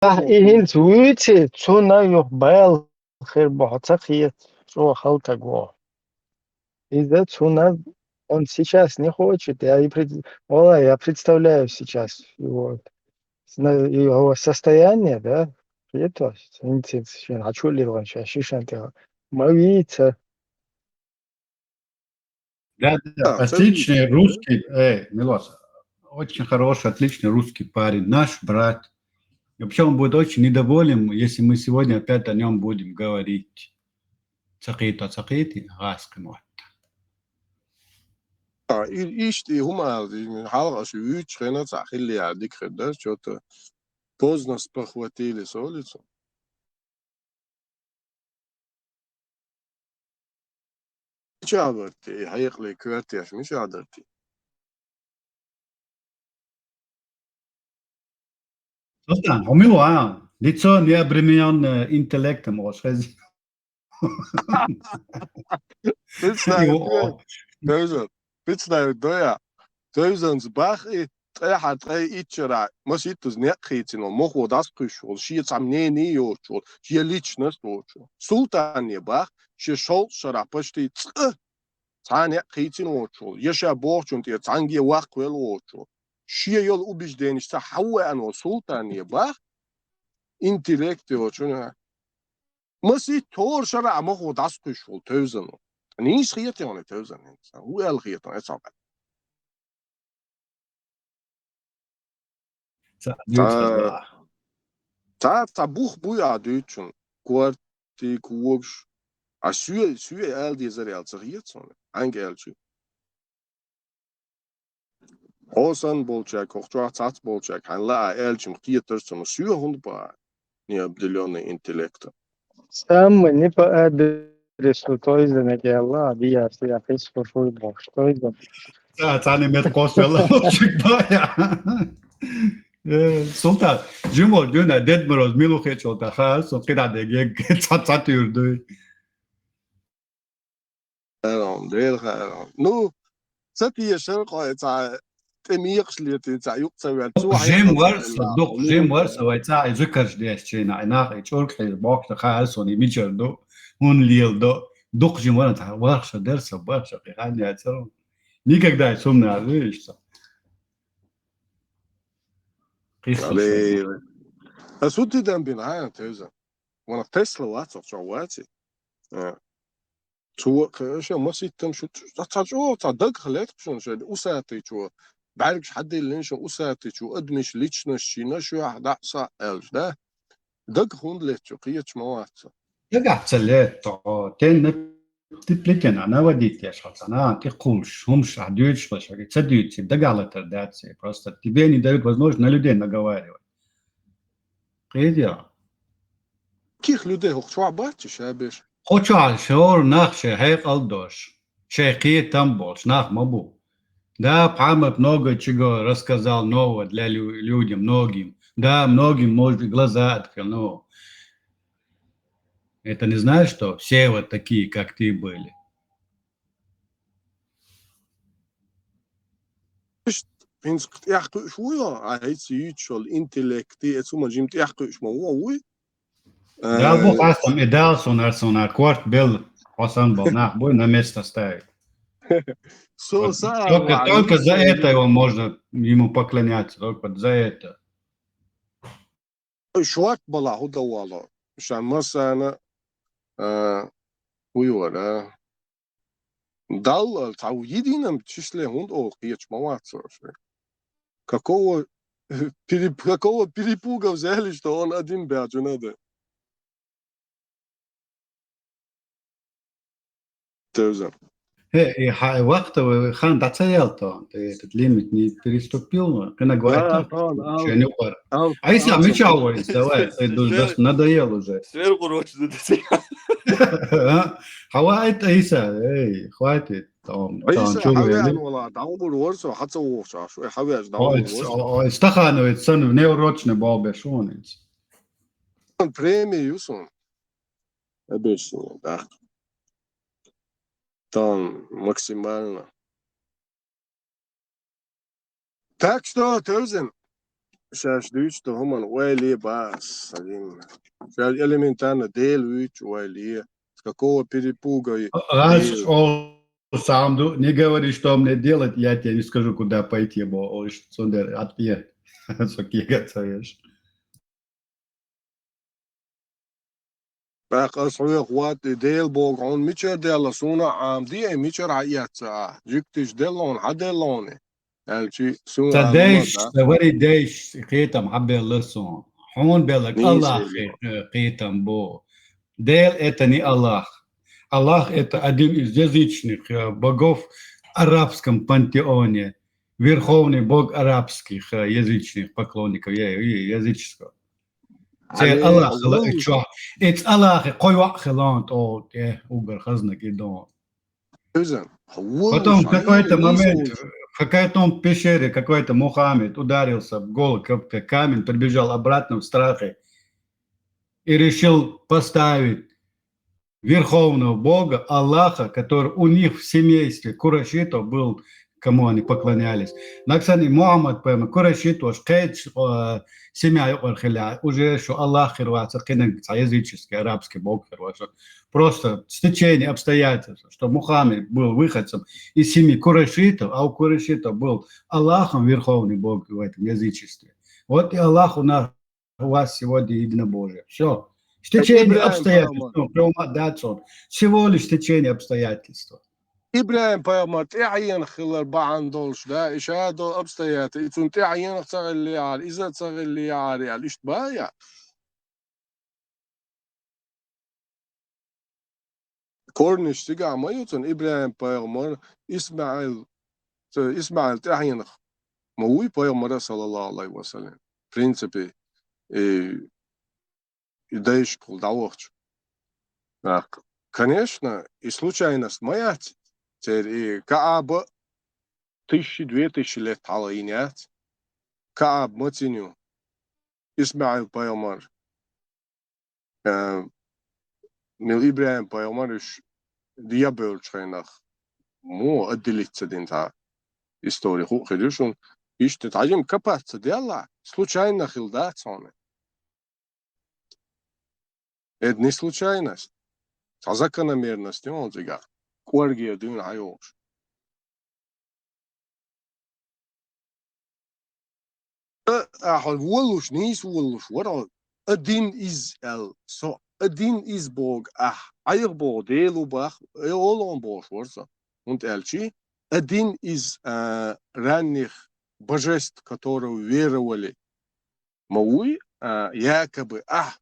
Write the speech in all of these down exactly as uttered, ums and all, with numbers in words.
Нагахь и хӀинца вуьйци, цунна юха бала хир бу, хьо ца кхета, чӀогӀа хала стаг ву. Иза цунна, он сейчас не хочет, я и пред-, валлахӀи, я представляю сейчас его, сна-, его состояние, да? Кхеташ, хӀинца шен хьачу лилгӀан ша шишан тӀехь. Ма вийца. Да, да, да, отличный русский, э, Милос, очень хороший, отличный русский парень, наш брат. И вообще он будет очень недоволен, если мы сегодня опять о нём будем говорить. Цакъита, цакъити, гӀаскъи мотта. А, и, ишта и хӀума ала, хьалха аша вуьйцу хенна цхьа хилли яра дика хир дара, чё-то поздно спохватились, олицу. Мичахь барти, и хьекъале коьртеш мичахь дарти? Султан, хьо мила ван? Лицо, необременённое интеллектом, ош хези. Представь, Йо. Тевзан, представь, доя. Тевзанца бах и, ткъе хьа ткъе итт шера, маситтаза некъ хийцина, мохо дӀасакхуьйсуш волу, шен цхьа мнение йоцуш волу, шен личность воцуш волу. Султане бах, шен шовзткъа шарахь почти цкъа цхьа некъ хийцина воцуш волу, я ша бохучунна тӀера цхьаьнгге ваккхавелла воцуш волу. Шен йолу убежденеш ца хьавваьӀна волу Султане бах, интеллект йоцуш волу. Маситтаза хӀора шарахь мохо дӀасакхуьйсуш волу Тевзано. Нийса хета хьуна Тевзан хӀинца. ХӀун аьлла хета хьуна, эцхьа баьлла. Ца, Ца, ца, ца бух буй ахь дуьйцучун? Корти, когаш. А соь, соь ала дезара аьлла ца хета суна? Хьаьнга аьлча? Хьо санна болчаьрга, хӀокху чохь цхьацца болчаьрга, хьайна лаа аьлча-м кхетар цунна, соь хӀунда баха необделённый интеллектом? Самый не по адресу, Тевзанга аьлла, а, биярс я хис хушуй бохуш, Тевзан. Ца, царна мет кхоссалла, чик бая. Э, Султан, жимо, дуьйна, Дед Мороз, мила ву хечо, та хаа, со кхидӀа деге, ца, ца туьйр дуй. Харам, дера харам. Ну, ца тешар кхой цхьа тӀе мекхаш летий, цхьа юкъ ца ваьлла. Цо хьекъал ца ваьлла. Дукха жим вар со, дукха жим вар со, вай цхьа и жикарш деш чина, и нах, и чӀург хьийза бохуш, хаа суна, и мичара ду, хӀунда леладо. Дукха жим вар, цхьа вахша дер со, бахша, кхин хан яцара. Никогда и сумна вижу. Кхин хан. Ас хӀун тидам бина, хьан, Тевзан? Ванах Тесла вац, охьа чохь ваци. Э, цо, кхе, ша маситтан шу, цхьа, цхьа чӀогӀа, цхьа дагах летта шуна, ша усатичо, бӀаьргаш хьадиллина шуна усатичо, адамаш личностьшина шу ахь дӀа а са аьлча, да? Дагах хӀунда летта шу, кхеча ма вац со. Дагахь ца летта, о, тен на, ты плетена, наводить еш хьалца, на, тӀе кхулш, хӀумаш ахь дуьйцуш хила шаги, ца дуьйцу, дагахь латар дац, просто тебе не дают возможность на людей наговаривать. КхидӀа. Ких людей хӀокху чохь бац ша беш? Кху чохь шор нах шайн хьекъал дош, шайн кхетам болуш нах ма бу. Да, Пхьамат много чего рассказал нового для лю-, людям, многим. Да, многим, может, и глаза открыл, но это не значит, что все вот такие, как ты, были. Иштта, хӀинца тӀехь кхуьуш вуй хьо, а хӀинца юьйцуш йолу интеллекти, эцу ма жима тӀехь кхуьуш ма ву хьо, вуй? Дала бу, э, хастам, и Дала суна, суна корта белла, хьо санна болу нах буй, на место ставить. Со Вот са только, только за это его можно ему поклоняться, только вот за это. Шорт балахь хӀун дан вало? Ша массарна, а, хӀун йора? Далла, цхьа едином числе хӀунда олу кхечу ма вац вара шайн? Какого переп-, какого перепуга взяли, что он один баьча надо? Тевзан. Хе, и хьан вахта хан дӀа ца яьлла тхуна, ты этот лимит не переступил, но кхина гойта шен юкъара. Айса, мича вайса, давай, ты ду-, дас надоел уже. Сверху рочно. А? Хьаваайта, Айса, эй, хватит. Айса, хьаваьн вала, дӀагӀур вара со, хьан ца вохуш ахь, ой, хьавеш дӀагӀур вара со. Ой, стахановец сан, неврочный болбеш вон. Премия ю сон. Обещание, да. Там максимально. Так что, Тевзан, шаьш дуьйцу ду хӀуман ойла е бац, Салим. Шаьш элементарно Дела вуьйцу ойла е. С какого перепуга и Газ Дела? О, сам ду, не говори, что мне делать, я тебе не скажу, куда пойти, бо, о, что, цундер, от пе. Со кега цаеш. ТӀаккха ас хьоьга ват и Дела богу хьуна мичара делла, суна а Ӏамаде, и мичара хьаэццахьа. Жуьгтиш делла хьуна, хьаделла хьуна. Аьлчи, суна Ца а дайш, хӀумма да. Ца вари дайш, кхетам хьабелла суна. Хьуна беллаг Нийса Аллахе, вари. Э, кхетам бо. Дела это не Аллах. Аллах это один из язычных, э, богов в арабском пантеоне. Верховный бог арабских, э, язычных поклонников, я, я, языческого. Цер Аллах хила и чо. Эц Аллахе кхо йоӀ хилан тӀо, э, угар хазнаг и дон. Потом какой-то момент, в какой-то пещере какой-то Мухаммед ударился в голову, как камень, прибежал обратно в страхе и решил поставить верховного бога, Аллаха, который у них в семействе курайшитов был, кому они поклонялись. Наксани Мухаммад пайхамар курайшит ваш кхеча, э, семья юкъар хила, уже шо Аллах хир вац, кхинаг цхьа языческий, арабский бог хир вац. Просто стечение обстоятельств, что Мухаммед был выходцем из семьи курайшитов, а у курайшитов был Аллахом верховный бог в этом язычестве. Вот и Аллах у нас у вас сегодня единобожие. Всё. Стечение обстоятельств, ну, прямо, да, всё. Всего лишь стечение обстоятельств. ИбрахӀим пайхамар тӀаьхьенах хилар бахьана долуш, да, и ша до обстоятельств, и цунна тӀаьхьенах ца хилли яхьар, иза ца хилли яхьар, аьлла, иштта бан я? Корниш цигахь ма ю цунна ИбрахӀим пайхамар, ИсмаӀил, ца, ИсмаӀил тӀаьхьенах ма вуй пайхамара, саллаллаху Ӏалайхи ва саллам. В принципе, и, и дайшкахула дӀавахча. Так, конечно, и случайность ма яц. Церан и КаӀба тысячи, две тысячи лет хьалха йина яц. КаӀба мацин ю? ИсмаӀил пайхамар, э, мел ИбрахӀим пайхамар уьш дӀабевллачу хенах, мо, отделить ца дина цхьа истори хӀуъа хир ю шуна. Иштта тӀаьхьа капац ца делла, случайно хила дац хьуна. Это не случайность. Цхьа закономерность ю хьуна цигахь. КӀорге дуьйна хьайолуш. А, ахьа волуш, нийса волуш вара хьо. Один из аьлла, со один из бога ахь, Ӏайха боху Дела ву бах, э, олу хьуна бохуш вара со. ХӀунда аьлча, один из, а, ранних божеств, которого веровали, ма вуй, а, якобы ахь,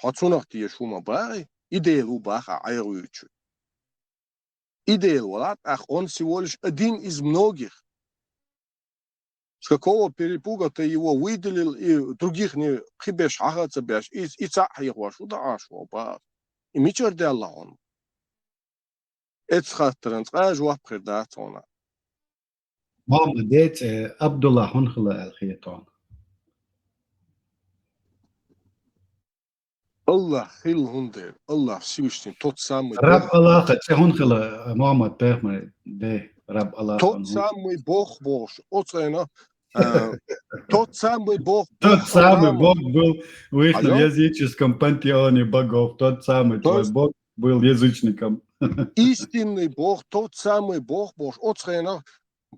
хьо цунах теша ву ма бахий, и Дела ву бах ахь Ӏайха вуьйцуш. И Дела валахь, ахь он всего лишь один из многих. С какого перепуга ты его выделил и других не, кхин берш хьаха ца беш, и, и цхьаъ хьехош ву дан Ӏаш ву бах. И мичара делла хьуна? Эцу хаттаран цкъа а жоп хир дац хьуна. Мохьмад, децӀе, Абдулла хӀунда хила аьлла хета хьуна? Аллах хила хӀунда дера? Аллах Всевышний, тот самый Раб Бог. Аллаха, цӀе хӀунда хила Мохьмад пайхамар де, Раб Аллаха? Тот самый Бог бохуш, оцу хенахь, а, тот самый Бог, Тот самый Бог был в их языческом пантеоне богов, тот самый твой Бог был язычником. Истинный Бог, тот самый Бог бохуш, оцу хенахь,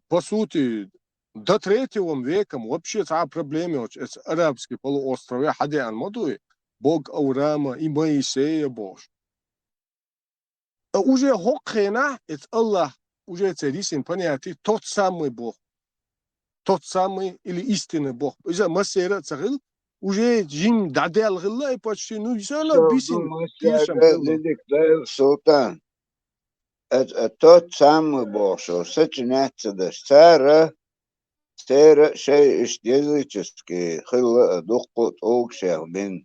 по сути, до третьего века вообще цхьа а проблема йоцуш, эцу арабский полуострове хьадеана ма дуй, Бог Авраама и Моисея бохуш. А уже хӀокху хенахь эцу Аллах уже церан йисина понятие тот самый Бог. Тот самый или истинный Бог. Иза массера а ца хилла, уже жин дӀадаьлла хилла и почти, ну, иза ла бисина тешам хилла. Султан. Эцу тот самый бохуш сочинять ца деш, цара, церан а шайн иштта языческий хилла а дуккха а тӀулгаш бина.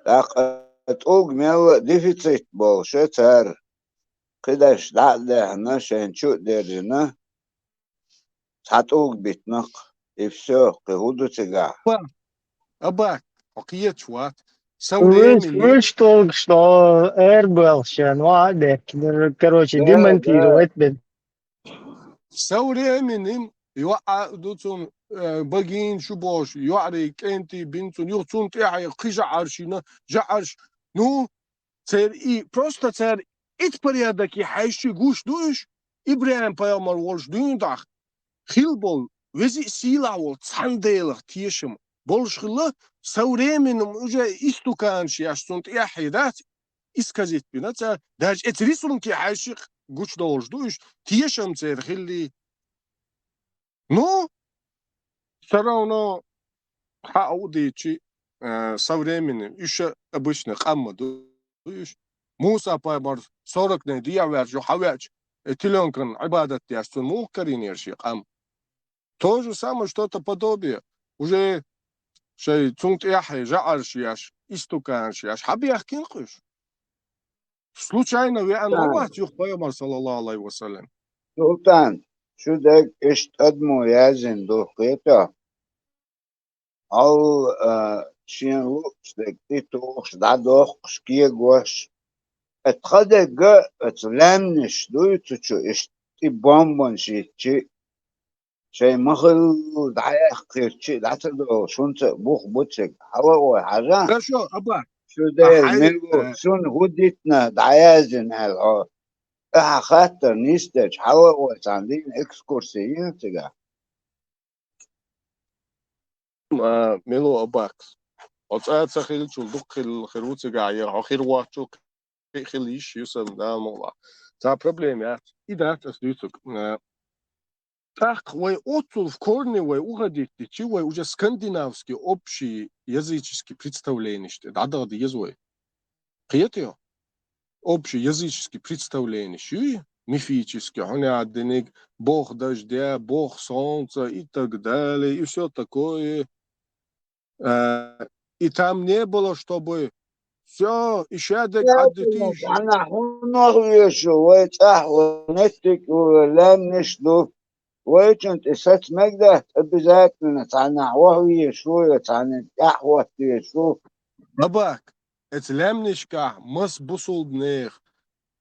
ТӀаккха тӀулг мелла а дефицит болуш цара, кхидерш дӀа а даьхна, шайна чу а дерзина, цхьа тӀулг битинарх, и всё, кхин хӀун ду цигахь? Абак, хьо кхеташ вац. Со временем, вуьш тӀулгаш дӀа эрбелла шен, ва а дехкина, короче, демонтировать бен. Со временем, йоӀ а ду цунна, э, багийна шу бохуш, йоӀарий, кӀентий бина цунна, юха цунна тӀаьхьа кхин жаӀарш йина, жаӀарш. Ну, церан и, просто церан итт порядоке хьаьжча гуш ду уьш, ИбрахӀим-пайхамар волуш дуьйна даха, хилла болу, веза а сийлахь волу цхьана Делах тешам болуш хилла, со временем уже истуканаш еш цунна тӀаьхье дац, исказить бина цара, даже эца рисунке хьаьжча гучудовлуш ду уьш, тешам церан хиллий. Ну, всё равно хьаъа у дийчи, э, со временем, уьш обычно къам ма ду уьш. Муса-пайхамар сорок дней дехьаваьлча, юха хьавеача, э, телёнкан Ӏибадат деш, цунна муха карийнера шен къам? То же самое, что-то подобие. Уже шайн цунна тӀаьхье жаӀарш еш, истуканаш еш, хьабехкина-кх уьш. Случайно веана ма вац юха пайхамар, саллаллаху алейхи ва саллям. Султан, шу дерг иштта адамо яздина ду, кхетий? Хьал, а, шен луъуш дерг тӀетухуш, дӀадоккхуш, кегош. Эта тха дерг а, эца лаьмнаш дуй цу чу иштта тӀе бомбанаш йитчи, шайн ма-хиллара дӀаяьккхирчи, дӀа ца долуш, хӀунца а бух бу цига. Хьала а гӀой хьажа. Хорошо, Аббас. Шу дера, хьай-, мила ву, э, шуна хӀун дитина дӀаяздина аьлла хьо. Ахьа хаттар нисдерча, хьала а гӀой цхьана дийна экскурси йина цигахь. А, мила ву, Аббас. Хьо цӀа ца хиллачул дукха хилла хир ву цигахь, я хьо хир воцчул кхин а хилла йиш ю сан, Дала мукъалахь. Цхьа проблема яц. И дац ас дуьйцург. А, тӀаккха вай оццул в корне вай уходить дичи, вай уже скандинавский общий языческий представлениеш тӀе дӀадаха деза вай. Кхетий хьо? Общий языческий представлениеш юй, мифический, хьуна яздиниг, бог дождя, бог солнца и так далее, и всё такое. Э, и там не было, чтобы всё, и шадек Ӏаддитийш. Цхьана хӀун вохвешу, вай цӀахь вай меттиг ву, лаьмнаш ду. Вайчун тӀе саца мега дац, обязательно цхьана вохвешу, я цхьана тӀаьхьахӀоттавешу. Бабак, эца лаьмнашкахь маса бусулбанех,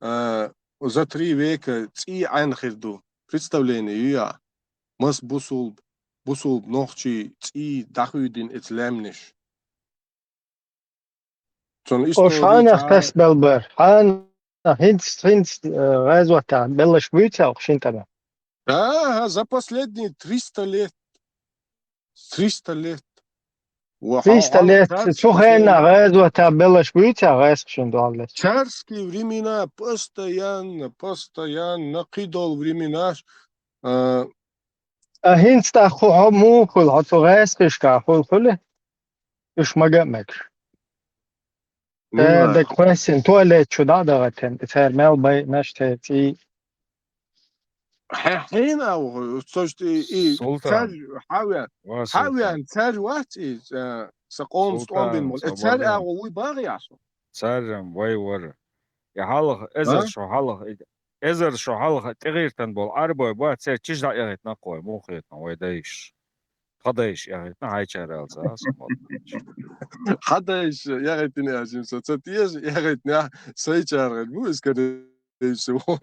а, за три века цӀий Ӏаьнна хир ду. Представление ю я? Маса бусулба, бусулба нохчий цӀий дӀахуьйдина эца лаьмнаш. Цунна истори хьанах цхьа тасбелла бара. Хьанах хӀинца, хӀинца, э, гӀазотехь белларш буьйцу аьлла шина тӀамехь? Да, за последние триста лет. Триста лет. Ва хьо-, триста лет. Цу хенахь гӀазотехь белларш буьйцу аьлла гӀазкхашна дуьхьал дерш? Царские времена постоянно, постоянно, кхидолу временаш, а, а хӀинца тӀаккха хӀу хьо муха хуьлу, хьо цу гӀазкхашкахь хуьлу хуьлу? Уьш мага а мегаш. Э, дерг кхоьссина туалет чу дӀа а дахийтина, цара мел байинарш, церан цӀий. Хье-, хьенан агӀо, со ш-, и, и, Султан. Цаьржа хьавеана, ва Султан. Хьавеана, цаьржа вац и, э, сан къоман Султан, стом бина болу. Э, цаьржа агӀо вуй бахьа яхь со? Цаьржа-м вай вара. И хьалха, эзар шо хьалха, и эзар шо хьалха тӀегӀертан болу Ӏарбой бац, церан чижа дӀаэгӀийтина-кх вай, муха хетахь вай дайша. Тхан дайша эгӀийтина, хьайчара аьлла ца, сан мотт. Хьан дайша эгӀийтина аьлча, со ца теша эгӀийтина, сайчара гӀайр бу иза карийша ву.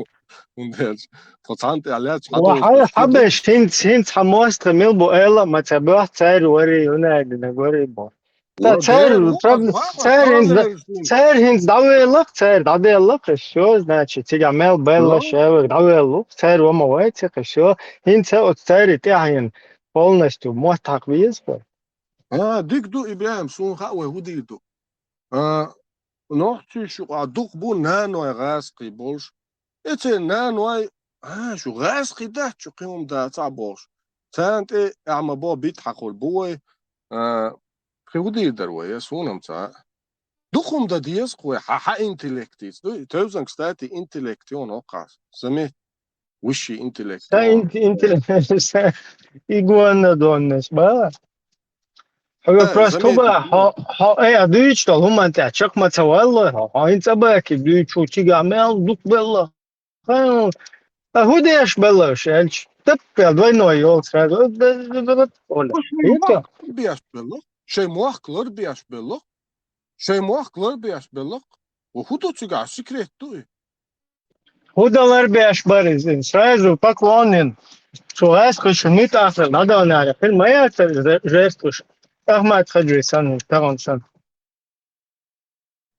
ХӀунда аьлча, тхо цхьана тӀехь лаьцна хьан Ва, хьан, хьан беш, хӀинца, хӀинца хьан мостагӀа мила бу эла а ма ца боьху, цаьрга варий, хӀунда аьлла, варий бо. Ва, цаьрга, дера, ву, прав-, ва, ва, цаьрга хьан хӀинца, дера шуна? Цаьрга хӀинца дӀавеллакх, цаьрга дӀаделлакх, и всё, значит, цигахь мел белла, ва, шеварг дӀавеллакх, цаьрга ва ма вай, ци, и всё. ХӀинца оцу цаьрга тӀаьхьена полностью мотт хьакха веза вай. А, дика ду, ИбрахӀим, суна хаьа вай хӀун дийр ду. А, нохчий шу къа дукха бу наной гӀазкхий болуш. И церан наной, а, шу гӀазкхий дац, шу кхин хӀума дацахь болуш. Царна тӀе ахьа ма бо битахьахур бу вай, а, кхин хӀун дийр дара вай, я суна-м ца хаьа. Дукха хӀума дан деза-кх вай, хьан, хьан интеллектица. Ду, тевзан, кстати, интеллект ю хьуна хӀокхахь. Заметь. Высший интеллект. Сан инт-, интеллект, сан игуанадоннаш, ба? Хьо, э, просто заметь, хӀума, хьо, хьо, э, а дуьйцуш долу хӀуманна тӀехь чекх ма ца валло, хьо, хьо хӀинца а баьхкиг дуьйцуш ву, чигахь мел дукха белла. Хан, а хӀун деш белла уьш, аьлча, тап аьлла, двойной йолу сразу. Оля. Шайн мохк ларбеш белла. Шайн мохк ларбеш белла. Шайн мохк ларбеш белла. Ва хӀун ду цигахь, секрет ду и? ХӀун дан ларбеш бара иза? Сразу поклонен. Цу гӀаскхашин муьтӀахь хилла дӀадаханарах хир ма яцара же-, жертваш, Ахмат-Хаджи санна, тахана санна.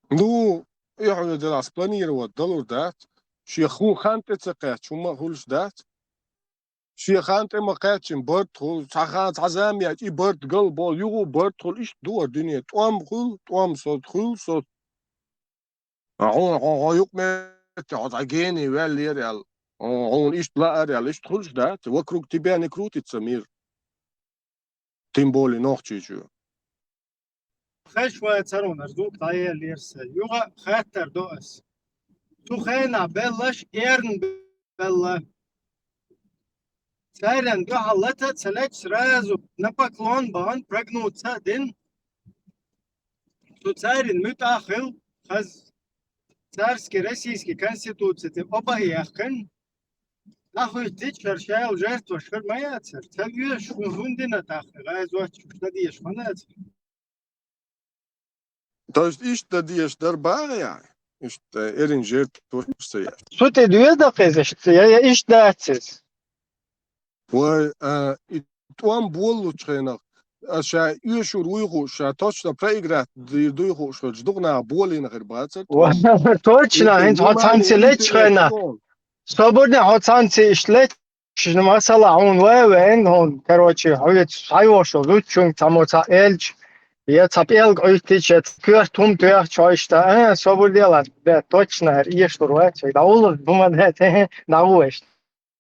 Ну, и хьуна делахь спланировать далур дац. Шен ху-, хан тӀе ца кхаьчча, хӀумма а хуьлуш дац. Шен хан тӀе ма кхаьччина барт хуьлу, цхьа хан, цхьа зама яьча, и барт галболу, юха барт хуьлу, иштта ду хӀара дуьне. ТӀом хуьлу, тӀом соц хуьлу, соц. Хьуна, хьо, хьо юкъа метте, хьо цхьа гений ваьллера аьлла, хьо, хьуна иштта лаьара аьлла, иштта хуьлуш дац, вокруг тебя не крутится мир. Тем более Нохчийчоь. Хезаш вацара хьуна, аса зуд дӀаеллера сан. Юха а хаттар до аса. Цу хенахь белларш эрна белла. Царна дуьхьал лата а ца лаьцна, сразу на поклон бахана, прогнуться а дина. Цу царна муьтӀахь а хилла, хаза царский, российский конституци тӀе оба а яьккхина, дӀахӀоьттича, хӀара шаьлла жертваш хир ма яцара. Ца оьшу хӀун, хӀун дина тӀаккха, гӀазот чуьш дан дезаш ма дацара. То есть иштта дан дезаш дара бахьа яхь? Иштта эрна жертваш ца еш. Цу тӀе доьду-кх иза иштта, я, я иштта дац иза? Вай, а, и тӀом болалучу хенахь, аса ша оьшур вуй хууш, ша точно проиграть дийр дуй хууш хилча, дукха наха болийна хир бацара тӀом. Ва-, точно, хӀинца хьо цхьаьнца леччу хенахь. Собарна хьо цхьаьнца иштта леччу, масала, хьуна вай а веана, хьуна, короче, хьо вецахь схьайошалла зудчуьнга цхьаммо цхьаъ элча, я цхьа пӀелг Ӏуьттича, я цхьа коьрта хӀума тоьхча хьо иштта, а, собар де ла, да, точно, хӀара эшалур вац вай, дӀагӀолла, бу ма дац, дӀагӀо иштта.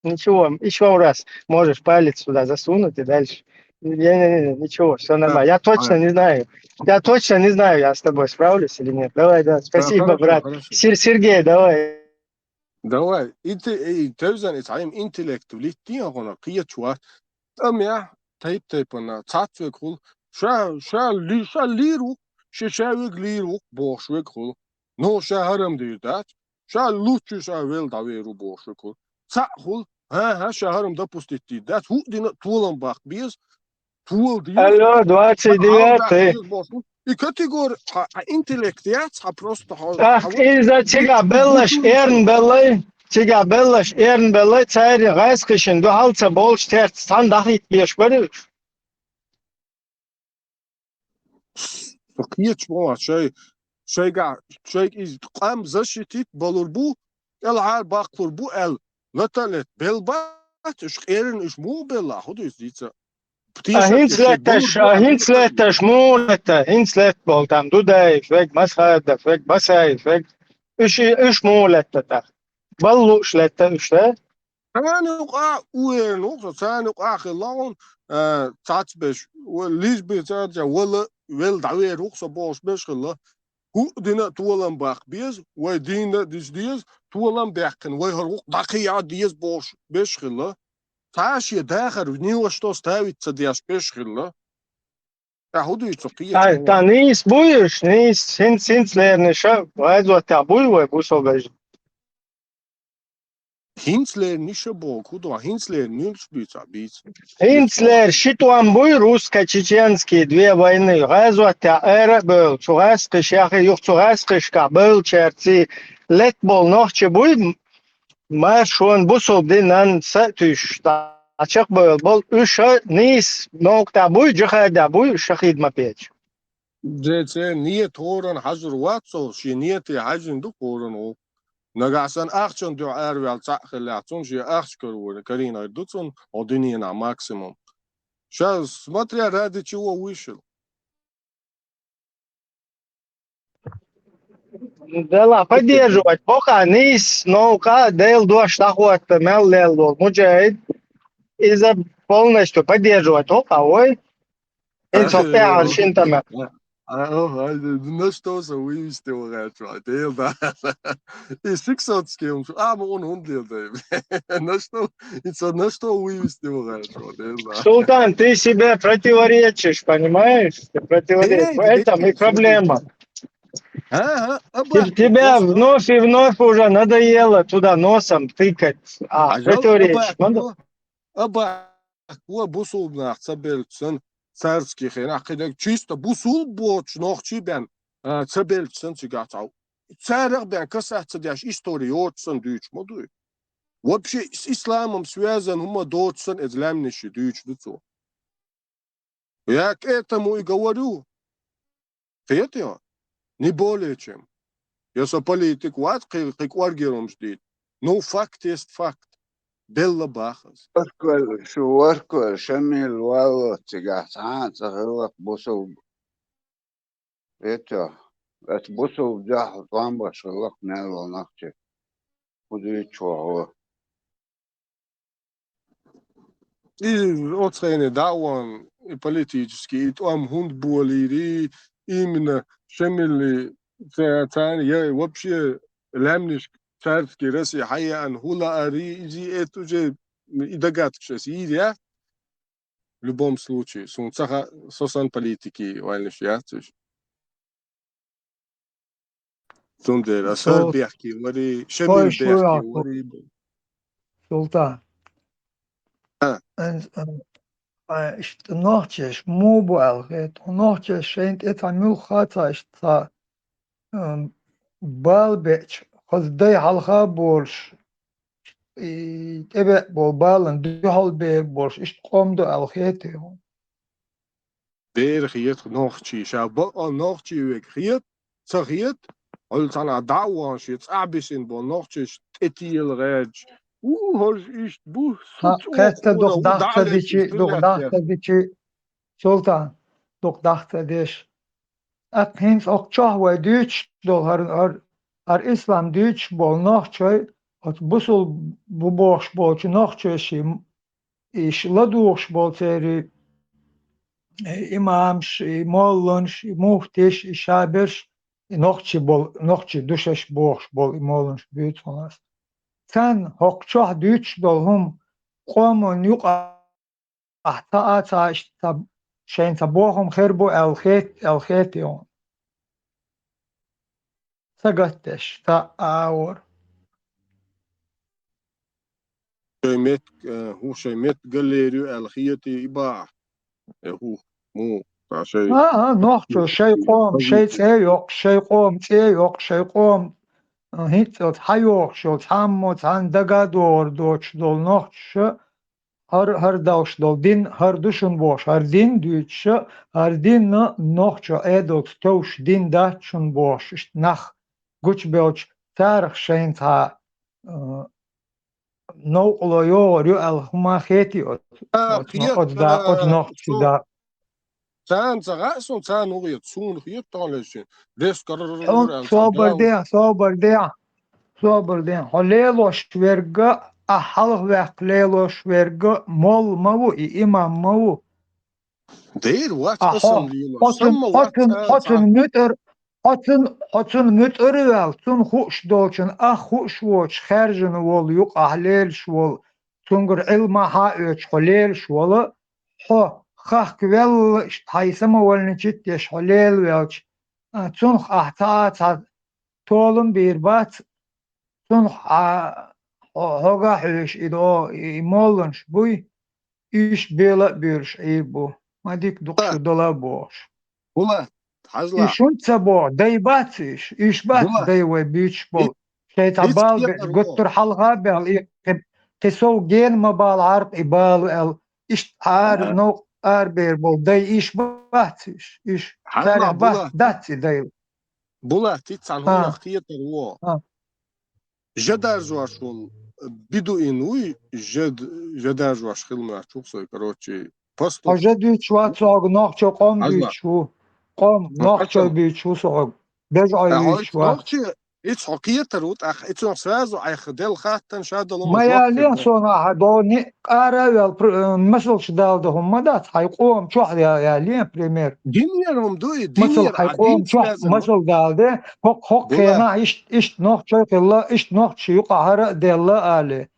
Ничего, ещё раз можешь палец туда засунуть и дальше. Не-не-не, ничего, всё нормально. Я точно не знаю. Я точно не знаю, я с тобой справлюсь или нет. Давай, да. Спасибо, хорошо, брат. Хорошо. Сер-, Сергей, давай. Давай. И те-, и тевзан, и цхьа интеллект влитти хьуна, кхечу вац. ТӀамехь, тайп-тайпана, цхьацца вег хуьлу. Ша, ша ли-, ша лийр ву, ша, ша вег лийр ву, бохуш вег хуьлу. Ну, ша хӀарам дийр дац. Ша луччуьш а велла дӀавер ву бохуш ву. Цхьаъ хуьлу, хӀан-хӀа, ша хӀарам допустить дийр дац, хӀуъа дина а толам баккха беза, тола деза. Алло, двадцать девятый. И категори, хьан, хьан интеллект яц, хьан просто хьо-, тӀаккха хьан иза цигахь белларш эрна беллай, цигахь белларш эрна беллай, цаьрга гӀаскхашна дуьхьал ца болуш, цаьрца цхьаьна дӀахӀитта безаш бара уьш. Со кхечу ма вац, шай, шайгахь, шайга иза къам защитить балур бу, кӀелхьара баккхалур бу аьлла, лата а летта, белла бац уьш, къерина уьш муха белла, хӀун ду иза дийца? А хӀинца летташ, а хӀинца летташ муха летта, хӀинца летта болу там Дудаев вег, Масхадов вег, Басаев вег, уьш, уьш муха летта тӀаккха? Балла лууш летта уьш, да? Царна юкъахь а уверен ву со, царна юкъахь а хилла хьуна, а, цхьацца берш, ва-, лиш бен цара вала, велла дӀавер ву со бохуш берш хилла. ХӀуъа дина а толам баккха беза, вай дийна а дича деза, толам баьккхина, вай хӀара гӀуллакх дӀакхиа а деза бохуш берш хилла. Цхьа а шен дахар ни во что ставить ца деш берш хилла. Ткъа хӀун дуьйцу кхечу? Ай, та нийса буй уьш, нийса, хӀинца, хӀинца лерина ша, гӀазотехь буй вай бусалба вежарий? ХӀинца лерина ша боху, хӀун ду, хӀинца лерина муьлш буьйцахь бийца? ХӀинца лер ши тӀом буй, русско-чеченский две войны, гӀазотехь ара а бевлла, цу гӀаскхашкахь, юха цу гӀаскхашкахь бевллачаьрций летта болу нохчий буй, маршонан бусалба динан са а туьйсуш, дӀа чекхбевлла болу, уьш а нийса новкъа тӀехь буй, джихадехь буй, шахид ма печа. Церан ният хӀоранна хьажар вац цо, шен нияте хьаьжжина ду хӀоранна гӀуллакх. Нагахь санна ахчанна дуьхьа араваьлла цхьаъ хиллехь, цунна шен ахча карор карийна хир ду цунна хьо дуьненахь максимум. Ша, смотря ради чего вышел. Делахь поддерживать бокъахь нийса новкъа а, Делан дош дӀахӀотта мел лелла волу муджахид, иза полностью поддерживать бокъахь вой. ХӀинца хӀокху тӀаьхьара шина тӀамехь. А, а, а, на что со вывести вахаьчу, Дела да. И сиксотский хӀума шу, а, ма ун хӀунда леладай. На что, и со на что вывести вахаьчу, Дела да. Султан, ты себе противоречишь, понимаешь? Ты противоречишь. Эй, в этом и проблема. Ага, тебя вновь и вновь уже надоело туда носом тыкать. А, а жалко, противоречишь. Надо. Аба, вай бусулба нах ца белча санна, царский хенахь кхидерг чисто бусулба боцуш нохчий бен, а, ца белча санна цигахь цхьа. Царах бен касац ца деш истори йоцуш санна дуьйцуш ма дуй. Вообще с исламом связан хӀума доцу санна, эца лаьмнаш дуьйцуш ду цо. Я к этому и говорю. Кхетий хьо? Не более чем. Я со политик вац кхин, кхин кӀоргера хӀумаш дийца. Ну, факт есть факт. Белла бахаза. Варквел, шу варквел, Шамил валло цигахь цхьа а ца хилла бусулба. Эта, эта бусулба дуьхьал тӀом беш хилла мел волу нах чи. ХӀун дуьйцу хьо? И оцу хенахь дӀа а вахана, и политический, и тӀом хӀунда болийрий, именно Шамилли ца-, царна, я вообще лаьмнашка царский Россия хьан яьхна хӀун лаарий, иза это уже и догадкаш аса йийр яц. В любом случае, суна ца ха-, со санна политики вайнаш яц уьш. Цундела аса хӀара Сул-, бехке варий, Шамил Ой, шу бехке йоккху. Варий. Султан. А. Эн-, эн-, а, иштта нохчаш муха бу аьлла хета? Нохчаш шайна тӀе цхьа муьлхха а ца иштта цхьа, ам, бала беача, хаза дай хьалха а болуш, и тӀебеа болу балан дуьхьал бер болуш, иштта къом ду аьлла хетий хьуна? Бер хета нохчий, ша бакъ а нохчий верг хета, ца хета, хьуьлла цхьанхьа дӀа а вахана шен цӀахь бисина болу нохчаш тӀетела гӀерташ. У, хӀорш иштта бу, Ха, суц кхетта оха дукха ура, дӀа ца дӀа а дичи, лаьтташ, дукха дӀа ца дичи, Султан, дукха дӀа ца деш. ТӀаккха хӀинца окху чохь вай дуьйцуш долу хӀара, хӀара, хӀара ислам дуьйцуш болу нохчой, оцу бусул бу бохуш болчу нохчой ши, и ши ладугӀуш болу церий, э, имамаш, и молланаш, и муфтиш, и шаберш, и нохчий болу, нохчий ду шаьш бохуш болу и молланаш буьйцу хьуна ас. Царна хӀокху чохь дуьйцуш долу хӀума къоман юкъа ахь ца а ца иштта ца, шайна ца бохам хир бу аьлла хет-, аьлла хетий хьуна? Ца гатдеш, ца а вара. Шайн мет-, э, хӀу шайн меттиг галлер ю аьлла хетий и бахьа? Э, хӀу, муха, ца шай. А, а, нохчо, шай къом, шай цӀе йоккхуш, шай къом, цӀе йоккхуш, шай къом, а, хӀинццалц хьан йохуш йолу, цхьаммо, цхьанна дага а догӀур доцуш долу нохчаша, хӀара, хӀара далуш долу дин, хӀара ду шуна бохуш, хӀара дин дуьйцуша, хӀара динна нохчо Ӏедалца товш дин дац шуна бохуш, иштта нах гучубелча, царах шайна цхьа, а, новкъало йогӀур ю аьлла хӀума хетий оцу, А, оцу, кхета, оцу да, оцу а, нохчий со да. Царна ца хаьа суна, царна хӀун хета, суна хета тахана лечкъина. Дескара Хьо аьлла, собар цхьа де, собар де, собар де. Хьо лелош верг а, ахь хьалхаваьккха лелош верг а молла ма ву, и имам ма ву. Дера вац А аса хьо, лелош. Хьо цун, Самма хьо вац цун, ара хьо цун цхьа. МуьтӀар, хьо цун, хьо цун муьтӀар а ваьлла, цунна хууш долчун, ах хууш воцуш, хаьржина волу, юкъахь лелаш волу, цуьнгара Ӏилма хьан а оьцуш хьо лелаш волу, хьо хахка велла, хьайн самовольничать деш хьо лела ваьлча, а, цунах ахь цхьа а цхьа толам бийр бац, цунах а хьо, хьога хьуьйш и до, и молланаш буй, уьш бела а буьйлуш Ӏийр бу, ма дика дукха шу дала а бохуш. Ула, хьажла. И шуьнца ца боху, дай бац уьш, уьш бац Ула. Дай вай буьйцуш болу. Шайн цхьа Иц бала бе-, кхетар ву. Гуттар хьалха а баьлла, и кхи, кхи сов гена ма бала Ӏаркъ и бала аьлла. Иштта хьара Ага. новкъа арабер болу дай иш бац уьш, уьш. Хьажла, царах бац, Була. Дац и дай. Була, ти цхьана А. хӀуманах кхетар ву. А. Жа даржош волу бедуин вуй, жа, жа даржош хила моьттуш ву со, короче, пастух. Хьо жа дуьйцуш вац со хьоьга, нохчо къом Хьажла. Дуьйцуш ву. Къом, Хьо нохчо хьажла. Буьйцуш ву со хьоьга. Бежа Ӏой Ткъа хьо вуьйцуш вац. Нохчо, ица хьо кхетар ву, тӀаккха ица хьо сразу Ӏайха делла хаттан ша дала Ма ял лен сона ахьа, догӀу ни-, къара а ваьлла, пр-, э, масалш дала дан хӀума ма дац, хьайн къом чохь я-, ял лен, пример. Динера хӀума ду и, Масал, динера хьайн а къом дин чохь связан ма. Масал дала де, хӀокху, хӀокху Була. Хенахь ишт-, иштта нохчой хилла, иштта нохчий юкъахьара а делла али.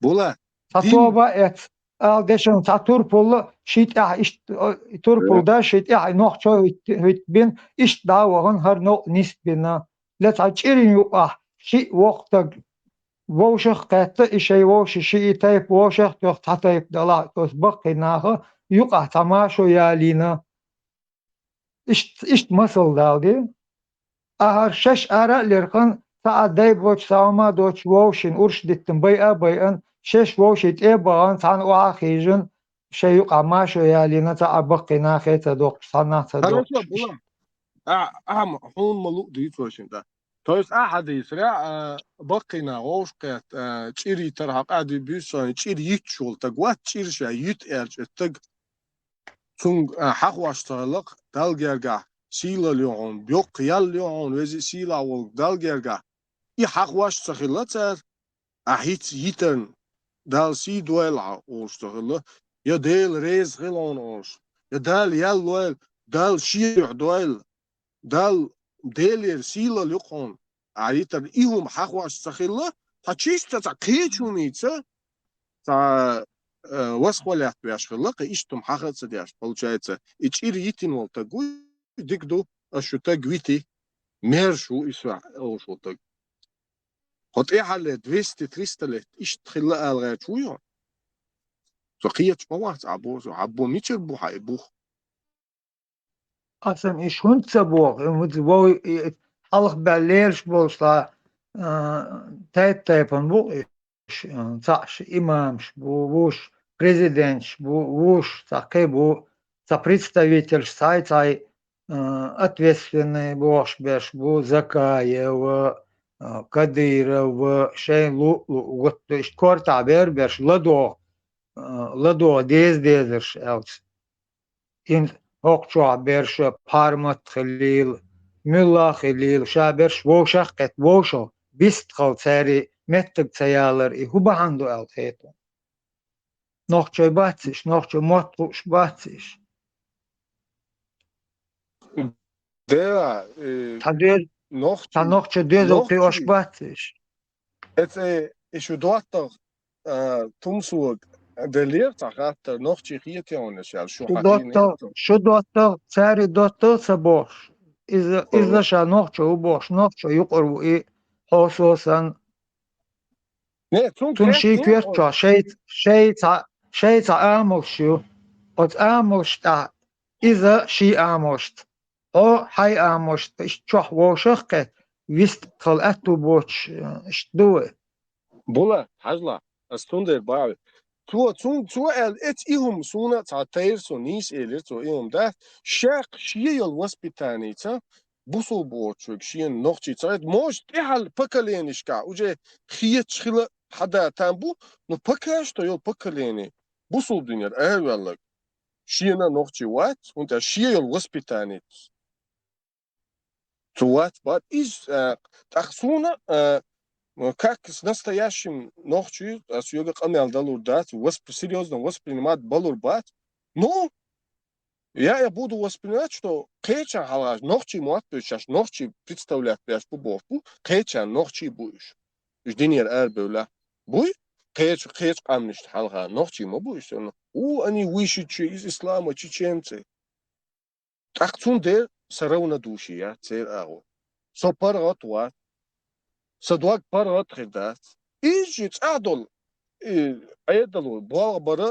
Була. Цхьа Дин. Тоба эц, ала дешан цхьа турпал, ши тӀехь иштта, о, турпал Э. Да, ши тӀехь нохчой хӀитт-, хӀиттбина, иштта дӀа а вахана, хӀара новкъа нисбина. Ле цхьа чӀирин юкъахь шиъ воккха стаг вовшах а кхетта, и шайн вовшийн шиъ тайпа вовшах а тоьхна, цхьа тайпа далахь, оцу баккхий наха юкъахь цхьа машо ялийна. Иштта, иштта масал дала де. Ахьа шаьш ара а лерхана, Цхьа а дай боцу, цхьа а ма доцу, вовшийн урш диттина, байа а байина, шаьш вовшийн тӀе а бахана, цхьана охьа а хиъна, шайн юкъахь машо ялийна, цхьа а баккхий нахе а ца доккхуш, цхьаннах а ца доккхуш. Хорошо, була. А, а, ма, хьуна ма луъу дуьйцу вайшинна тӀаккха. То есть, ахьа дийцарехь, а, баккхий нах вовшахкхетта, а, чӀир йитар хьакъ а ди буьйса, чӀир йиташ волу стаг вац, чӀир ша йита аьлча, и стаг цунга, а, хьахош ца хилла-кх, Далла гергахь сийлалла ю хьуна, боккха ял ю хьуна, веза а сийлахь волу Далла гергахь. И хьахош ца хилла цара, ахь хӀинца йитарна Далла сий дойла хьан олуш ца хилла, я Дела реза хила хьуна олуш, я Дала ял лойла, Далла шен дуьхьа дойла, Далла Делера сийлалла ю-кх хьуна, ахь йитарна и хӀума хьахош ца хилла, цхьа чисто цхьа кхечу хӀумица, цхьа, э, восхвалять веш хилла, кхин иштта хӀума хьаха а ца деш, получается, и чӀир йитина волу стаг вуй, дика ду, ас шу стаг вити, мерза ву и со олуш волу стаг. Хьо тӀаьххьарлера двести-триста лет иштта хилла ала гӀерташ вуй хьо? Со кхеташ ма вац, Ӏабо, со Ӏабо, мичара бу хьан и бух? Аса-м иш хӀунда ца боху? И вуьза вовшийн, и хьалха баьлла лелаш болуш цхьа, а, тайп-тайпана бу-кх иш, а, цхьаъ иш имамаш бу, вуьш президенташ бу, вуьш цхьа кхин бу, цхьа представительш цхьай-цхьай, а, ответственный бохуш берш бу, Закаев, а, Кадыров, шайн луъу-луъу гуттар а иштта кортахь бер берш ладогӀа, а, ладогӀа деза-дезарш аьлча. ХӀинца хӀокху чохь берш Пармат хилийла, муьлла а хилийла, ша берш вовшах а кхетта, вовшах бистхала цаьрий меттиг ца ялар, и хӀун бахьана ду аьлла хета хьуна? Нохчой бац иш, нохчо мотт хууш бац иш. Дела, э, Цхьа доьз-, нохчий, цхьа нохчо доьзал кхиош нохчий бац иш. Эцу, э, и шу доттагӀа, а, Тумсога деллера цхьа хаттар, нохчий хетий хьуна аш аьлла, шу Шу хьахийна доттагӀа, шу доттагӀа, цаьрий доттагӀа а ца бохуш. Иза, иза ша нохчо ву бохуш, нохчо юкъара ву и, хьо со санна. Не, цунна ший коьрта чохь, шей, шей цхьа, шей цхьа амалш ю. Оцу амалш тӀехь иза ший амалшца, хьо хьайн амалшца, иштта чохь вовшах а кхетта, вистхала аьтту боцуш, э, иштта ду вай. Була, хьажала, ас цундела бахьа. Цо, цун-, цо аьлла, эцу и хӀума суна а цхьа тайра, со нийса элира цо и хӀума дац, шех шен йолу воспитаница, бусулба воцучуьнга шена нохчий ца хета, может, тӀаьхьарчу поколенешкахь уже хеташ хила хьада там бу, но пока что йолу поколение бусулба динера араваьлларг шена нохчий вац, хӀунда аьлча шен йолу воспитаница цо вац бац. Иза, а, тӀаккха суна, а, как с настоящим нохчий, ас соьга къамел далур дац, восп-, серьёзно воспринимать балур бац. Ну, я, я буду воспринимать, что кхечан хьалха нохчий мотт буьйцуш, нохчий представлять беш бу бохуш бу, кхечан нохчий бу уьш. Уьш динера арабевлла. Буй? Кхечу, кхечу къаьмнашна хьалха нохчий ма бу уьш санна. У, они вышедшие из ислама чеченцы. ТӀаккха цундела сан равнодушие яц церан агӀор. Со паргӀат вац. Сан дог паргӀат хир дац. Иза ши цӀахь долу, и, Ӏедало болх бара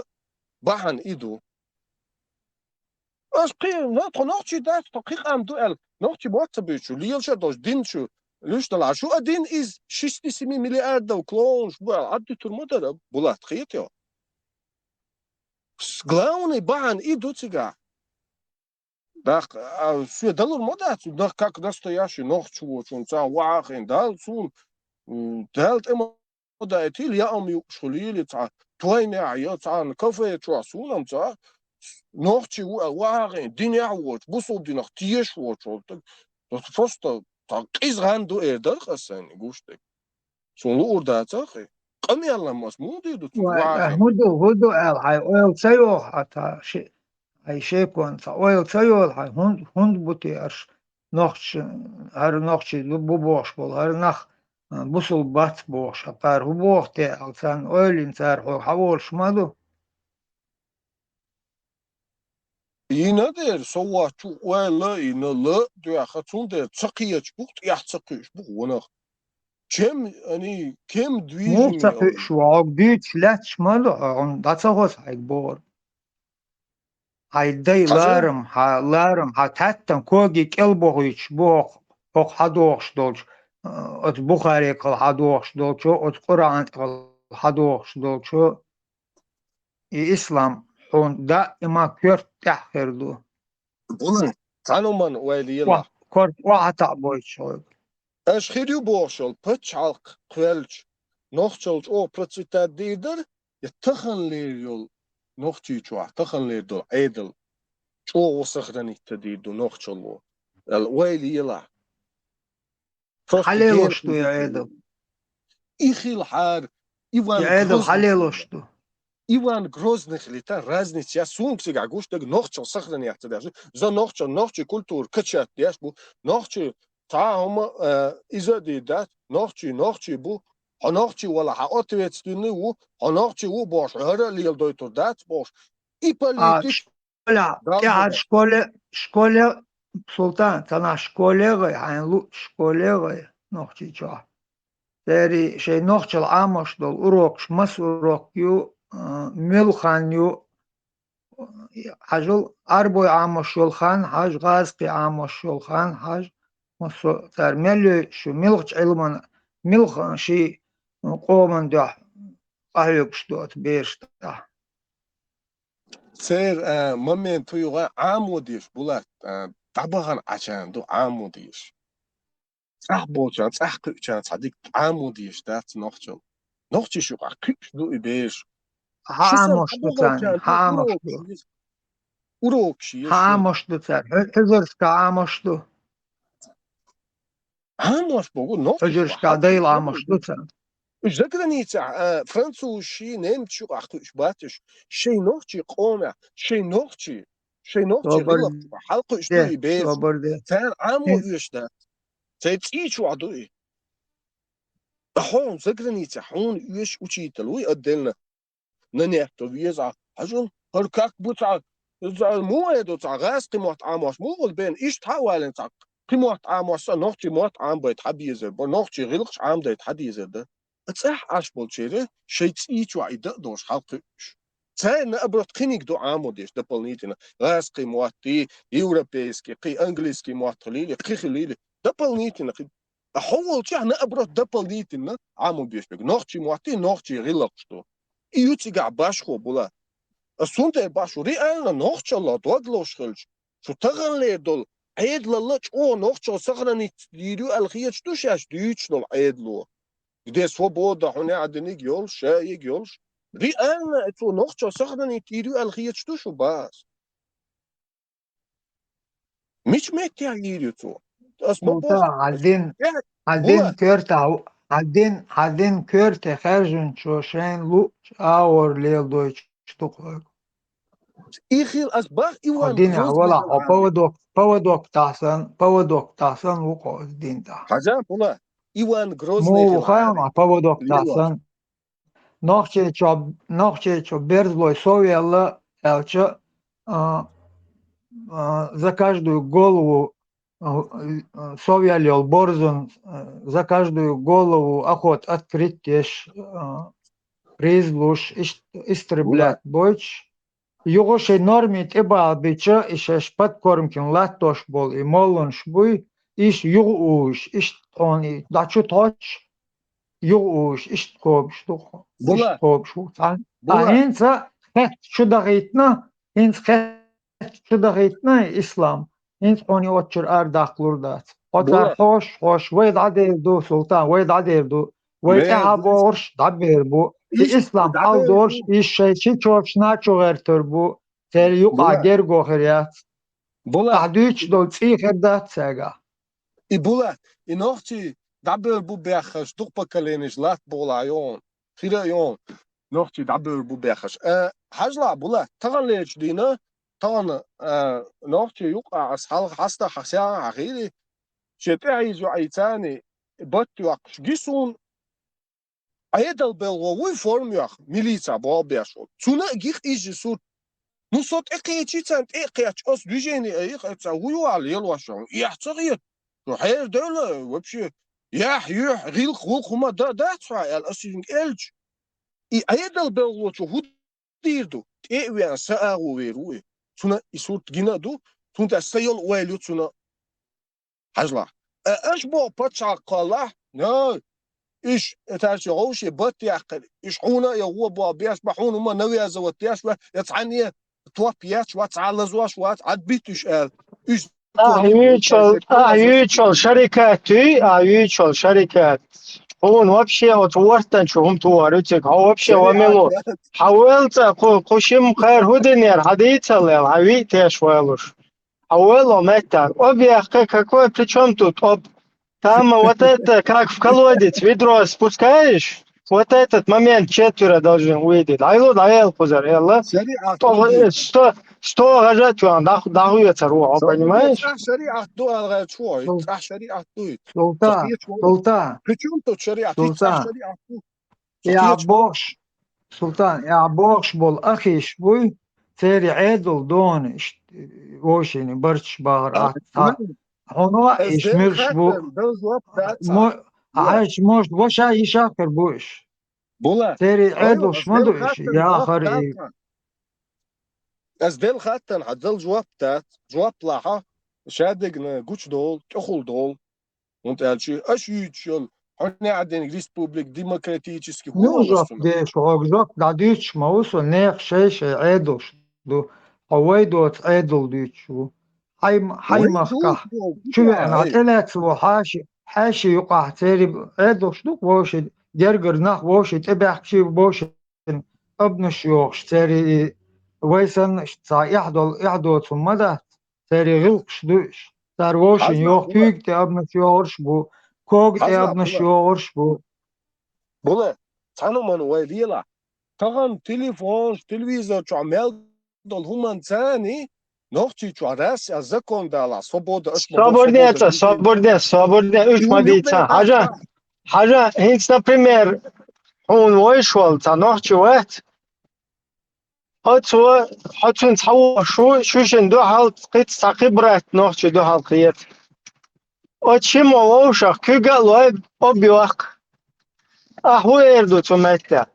бахьана и ду. Ас кхин, но тхо нохчий дац, тхо кхин къам ду аьлла, нохчий мотт ца буьйцуш, лелаш а долуш, дин шу луьйш далахь, шу а дин иза шестью-семью миллиардов клоунаш бу аьлла, Ӏаддитур ма дара, Булат, хетий хьо? С-, главный бахьана и ду цигахь. ТӀаккха, а, соьга далур ма дац, нах как настоящий нохчо воцунца вахьа а хиъна, Дала суна, м, Дала тӀе ма даийтийла, яа ма юуш хуьлийла цхьа тойнехь я цхьана кафе чохь суна-м цхьа нохчи ву аьлла вахьа а хиъна, динехь а воцуш, бусулба динах тешаш воцуш волу стаг. Просто цхьа къиза гӀан ду эр дара-кх ас сайна гуш дерг. Суна луур дацара-кх и. Къамел-м ас муха дийр ду цунна? Вай, вахьа а хиъна. ХӀун ду, хӀун ду аьлла, хьайн ойла ца йогӀу хьан та ши-, хьайн шеконца ойла ца йолу хьайн, хӀунда, хӀунда бу те аша нохча-, хӀара нохчий бу бохуш болу, хӀара нах, а, бусулба бац бохуш, хьан кхара хӀун боху те аьлла, царна ойла йина цара хьо хьан волуш ма ду? Йина дера, со воцчу ойла а йина, ла а доьхна, цундела ца кхеташ бу-кх, тӀехь ца кхуьуш бу-кх ванах. Чем они, кем движимы они? Муха ца кхуьуш ву, хьо дуьйцуш лаьтташ ма ду, хьо хьуна дӀа ца хоза хьайга бохург. Хьайн дай ларам, хьан ларам, хьан таьттан коги кӀел бохуьйтуш бу хӀокху, хӀокху хьан дохуш долчу оцу Бухаре кхал хьадохуш долчо, оцу Къуръан тӀехь кхал хьадохуш долчо, и ислам хьуна даима коьрта тӀехь хир ду. Булан, цхьана хӀуманна вай лела. Корта охьатаӀ бойтуш хьоьга. Аша хир ю бохуш йолу пачхьалкх кхоьллича, нохчалла чӀогӀа процветать дийр дара, я таханлера йолу Нохчийчохь, таханлера долу Ӏедал чӀогӀа сохранить ца дийр ду нохчалло, аьлла, вай лела. Просто хьалелош ду я Ӏедал. И хилхьара, Иван Грозный. Иван Грозный хилита разница, я суна цигахь гуш дерг нохчалла сохранять ца деш. За нохчалла, нохчий культура качать деш бу. Нохчий цхьа а хӀума, э, иза а дийр дац, нохчий, нохчий бу. Хьо нохчий вала, хьан ответственный ву, хьо нохчий ву бохуш, хӀара а леладойтур дац бохуш. И политик школе, тӀаьхьара школе, школе, Султан, цхьанхьа школе гӀай, хьайна луъу школе гӀай, Нохчийчохь. Церий шайн нохчалла Ӏамош долу урокаш, маса урок ю, а, муьлха хан ю, хьажал, Ӏарбой Ӏамош йолу хан хьажа, гӀазкхий Ӏамош йолу хан хьажа, массо а цара мел йойуш ю, муьлхачу Ӏилман, муьлхха ший къоман дуьхьа къахьоьгуш ду оцу бераш тӀехь. Церан, а, момент хӀу юха Ӏамо дезаш, Булат, а, дӀабахана Ӏачарна ду Ӏамо дезаш. ЦӀахь болчарна, цӀахь кхуьучарна цхьа дика Ӏамо дезаш дац нохчалла. Нохчий шу къа кхуьуш ду и бераш. Хьан Ӏамош ду царна? Хьан Ӏамош ду? Урокаш еза. Хьан Ӏамош ду царна? Хьу-, хьуьжаршка Ӏамош ду? Ӏамош богу, нохчий. Хьуьжаршка дайла Ӏамош ду царна? Уьш заграницахь, а, французашший, немцашший къа кхуьуш бац уьш. Шайн нохчий къомехь, шайн нохчий, шайн нохчий гӀиллакх хьалкхуьуш ду и бераш. Царна Ӏамо оьшуш дац. Церан цӀий чохь ду и. Ткъа хьо заграницехь хьуна оьшуш учитель вуй отдельно? На нетто веза, хьажал, хӀара как бу цхьа, цхьа муха ду цхьа гӀазкхий мотт Ӏамош, муха волу бен, иштта хьа а валийна цхьа кхин мотт Ӏамош, сан нохчий мотт Ӏамабайта хьан безар бу, нохчий гӀиллакхаш Ӏамадайта хьан дезар ду? ЦӀахь Ӏаш болчеран шайн цӀий чохь и дан а долуш хьалкхуьуш. Царна наоборот кхиниг ду Ӏамо дезаш дополнительно. ГӀазкхий мотт, европейский, кхин английский мотт хилийла, кхин хилийла. Дополнительно кхин. Ткъа хьо волчохь наоборот дополнительно Ӏамо беш берг. Нохчий мотт, нохчий гӀиллакхаш ду. И ю цигахь башхо, Булат. Ас хӀунда башу? Реально нохчалла дог лозуш хилча, шу таханлера долу Ӏедалалла чӀогӀа нохчалла сохранить дийр ю аьлла хеташ ду шаьш дуьйцуш долу Ӏедало? Где свобода, хьуна яа диниг йолуш, шаиг йолуш. Реально цо нохчалла сохранить дийр ю аьлла хеташ ду шу, баз? Мича меттехь йийр ю цо? Ас ма боху. Хьан дин, хьан дин коьртахь, хьан дин, хьан дин коьрте хаьржинчо шайна луъучу агӀор леладойтуш ду хьоьга. И хила ас бах, и ван динехь валахь, хьо поводок, поводок тахсан, поводок тахсан ву хьо дин тӀехь. Хьажа, Була, Иван Грозный хила. Муха ма поводок тахсан. Нохчийчо, нохчийчо берзлой совъелла аьлча, а, а, за каждую голову, а, а, совъелла йолу борзун, а, за каждую голову охота открыть деш, а, приз луш, иш-, истреблять бойтуш, юха шайн норми тӀебалбича, и шаьш подкормкин латтош болу и молланаш буй, иш юха уьш, иштта тхуна и дӀачу тхочуш, юха уьш, иштта кхобуш ду, иштта кхобуш ву цхьаьна. Ткъа хӀинца хетта чу дахийтина, хӀинца хетта чу дахийтина и ислам, хӀинца хьуна и оццуьра арадаккхалур дац. Хьо цара хьош, хьош, вай дӀадер ду, Султан, вай дӀадер ду. Вай тӀаьхьа богӀурш дӀабер бу. И ислам хьалдолуш, иш шайн чичочна чу гӀертар бу. Церан юкъа герго хир яц. Ахь дуьйцуш долу цӀий хир дац цаьргахь. И Була, и нохчий дӀабер бу беххаш, дукха поколенеш латта бохула йогӀун, хира а йогӀун, нохчий дӀабер бу беххаш. Э, хьажла, Була, таханлерчу дийна, тахана, э, нохчий юкъа ас хьал-, хьастагӀа хьан сагӀа хьан хийри, шен тӀаьхьийза йоӀийцани батт йоккхуш ги суна, Ӏедал белхо вуй форма йоьхна, милица боху беш волу. Цунна а гих изжи сурт. Ну, со тӀекхечи царна, тӀе а кхеччи, ас движение а йихьа, цхьа хӀу ю ахь лелош йолу? Эхь ца хета. Шу хьерадевлла, вообще, яхь, юьхь, гӀиллакх, гӀуллакх хӀума дан дац хьан аьлла, ас иза элча. И Ӏедал белхочо хӀу дийр ду, тӀе а веана, са агӀо вер ву и. Цунна и сурт гина а ду, цунна тӀехь са йолу ойла ю цунна. Хьажлахь. А, аша боху пачхьалкх кхоллахь, Нёй, иш, э, тӀаккха вовше бат яьккхар. Иш хьуна а я гӀо бо беш ба, хьуна ма навязывать деш ва, я цхьанне топ еш ва, цхьа лазош вац, Ӏадбит уж аьлла. Уж Ахь юьйчул, ахь юьйчул шарикат туй, ахь юьйчул шарикат. Хьуна вообще оцу вортан чу хӀума тухар ю цига. Хьо вообще ва мело. Хьо вел цӀа кху, кху шим кхер хӀу динера, хьо дийцал аьлла, хьо виъ теш валуш. Хьо вел о меттар. Об яхка, какой, при чём тут об? Там вот это, как в колодец, ведро спускаешь, вот этот момент четверо должны увидеть. Айло, да, эл кузар, элла. ШариӀат То, ду. Сто, сто гажа чуан, да, да, хуя цар, Су-, понимаешь? ЦӀа шариӀат ду, алгъай чуой, Сул-, цӀа шариӀат ду. Султан, Сахи чуой. Султан. При чём тут шариӀат? Султан. ЦӀа шариӀат ду. Я Сахи чуой. Бохш, Султан, я бохш бол ахиш буй, цери Ӏедал дон, иш, вошини барч багъар А, ат, ца. Хьуна Эс иш дел мирш бу. Хаттан, дал жоп дац. Мо-, Була. Хьач мошт ваша иша хир бу иш. Була. Цери Ой, Ӏедалш эс ма дел ду иш, хаттан, я жоп хари. Дац. Эс дел хаттан, хьа дал жоп дац. Жоп лаха. Шадегна гуч дол, тӀехул дол. ХӀунда аьлча аш юьйчул, хьуна Ӏадин республик демократически Ну, хулаш жоп сум. Деш, хьог жоп дӀадуьйч ма усу, нех шей-шей Ӏедалш ду. Хьо вай доц Ӏедал дуьйч ву. Хьай, хьай Вай махкахь. Доц, Чу веана, ай. ТӀелаьцло хьаши, хьаши юкъахь цери Ӏедалш ду, вовши гергар нах, вовши тӀебаьхкачи, вовши абнаш йохуш, цери вай санна, цхьа эхь дол-, эхь доцун ма дац, цери гӀилкхаш ду иш. Цар вовшин Хьажа йоху була. Куьйга тӀе абнаш йогӀурш бу, кога тӀе Хьажа абнаш була. ЙогӀурш бу. Була, цхьана ман вай лела. Тахана телефонаш, телевизор чохь мел долу хӀуманца а, нохчий чохь Россия закон дала, свобода, аш ма бо Собарне свобода ца, жиги. Собарне, собарне, уьш ма Ю-, дийца. Юкъе Хьажа, хьажа, хӀинца, например, хьуна вайш волу, ца нохчи вац. Оцо, хьо цуьнца хьан ву, шу, шуьшин дуьхьал кхица цхьа кхибрат нохчи дуьхьал кхета. Оцу шиммо вовшах куьга а лой, об йоккху. Ахьа хӀун эр ду цу метта?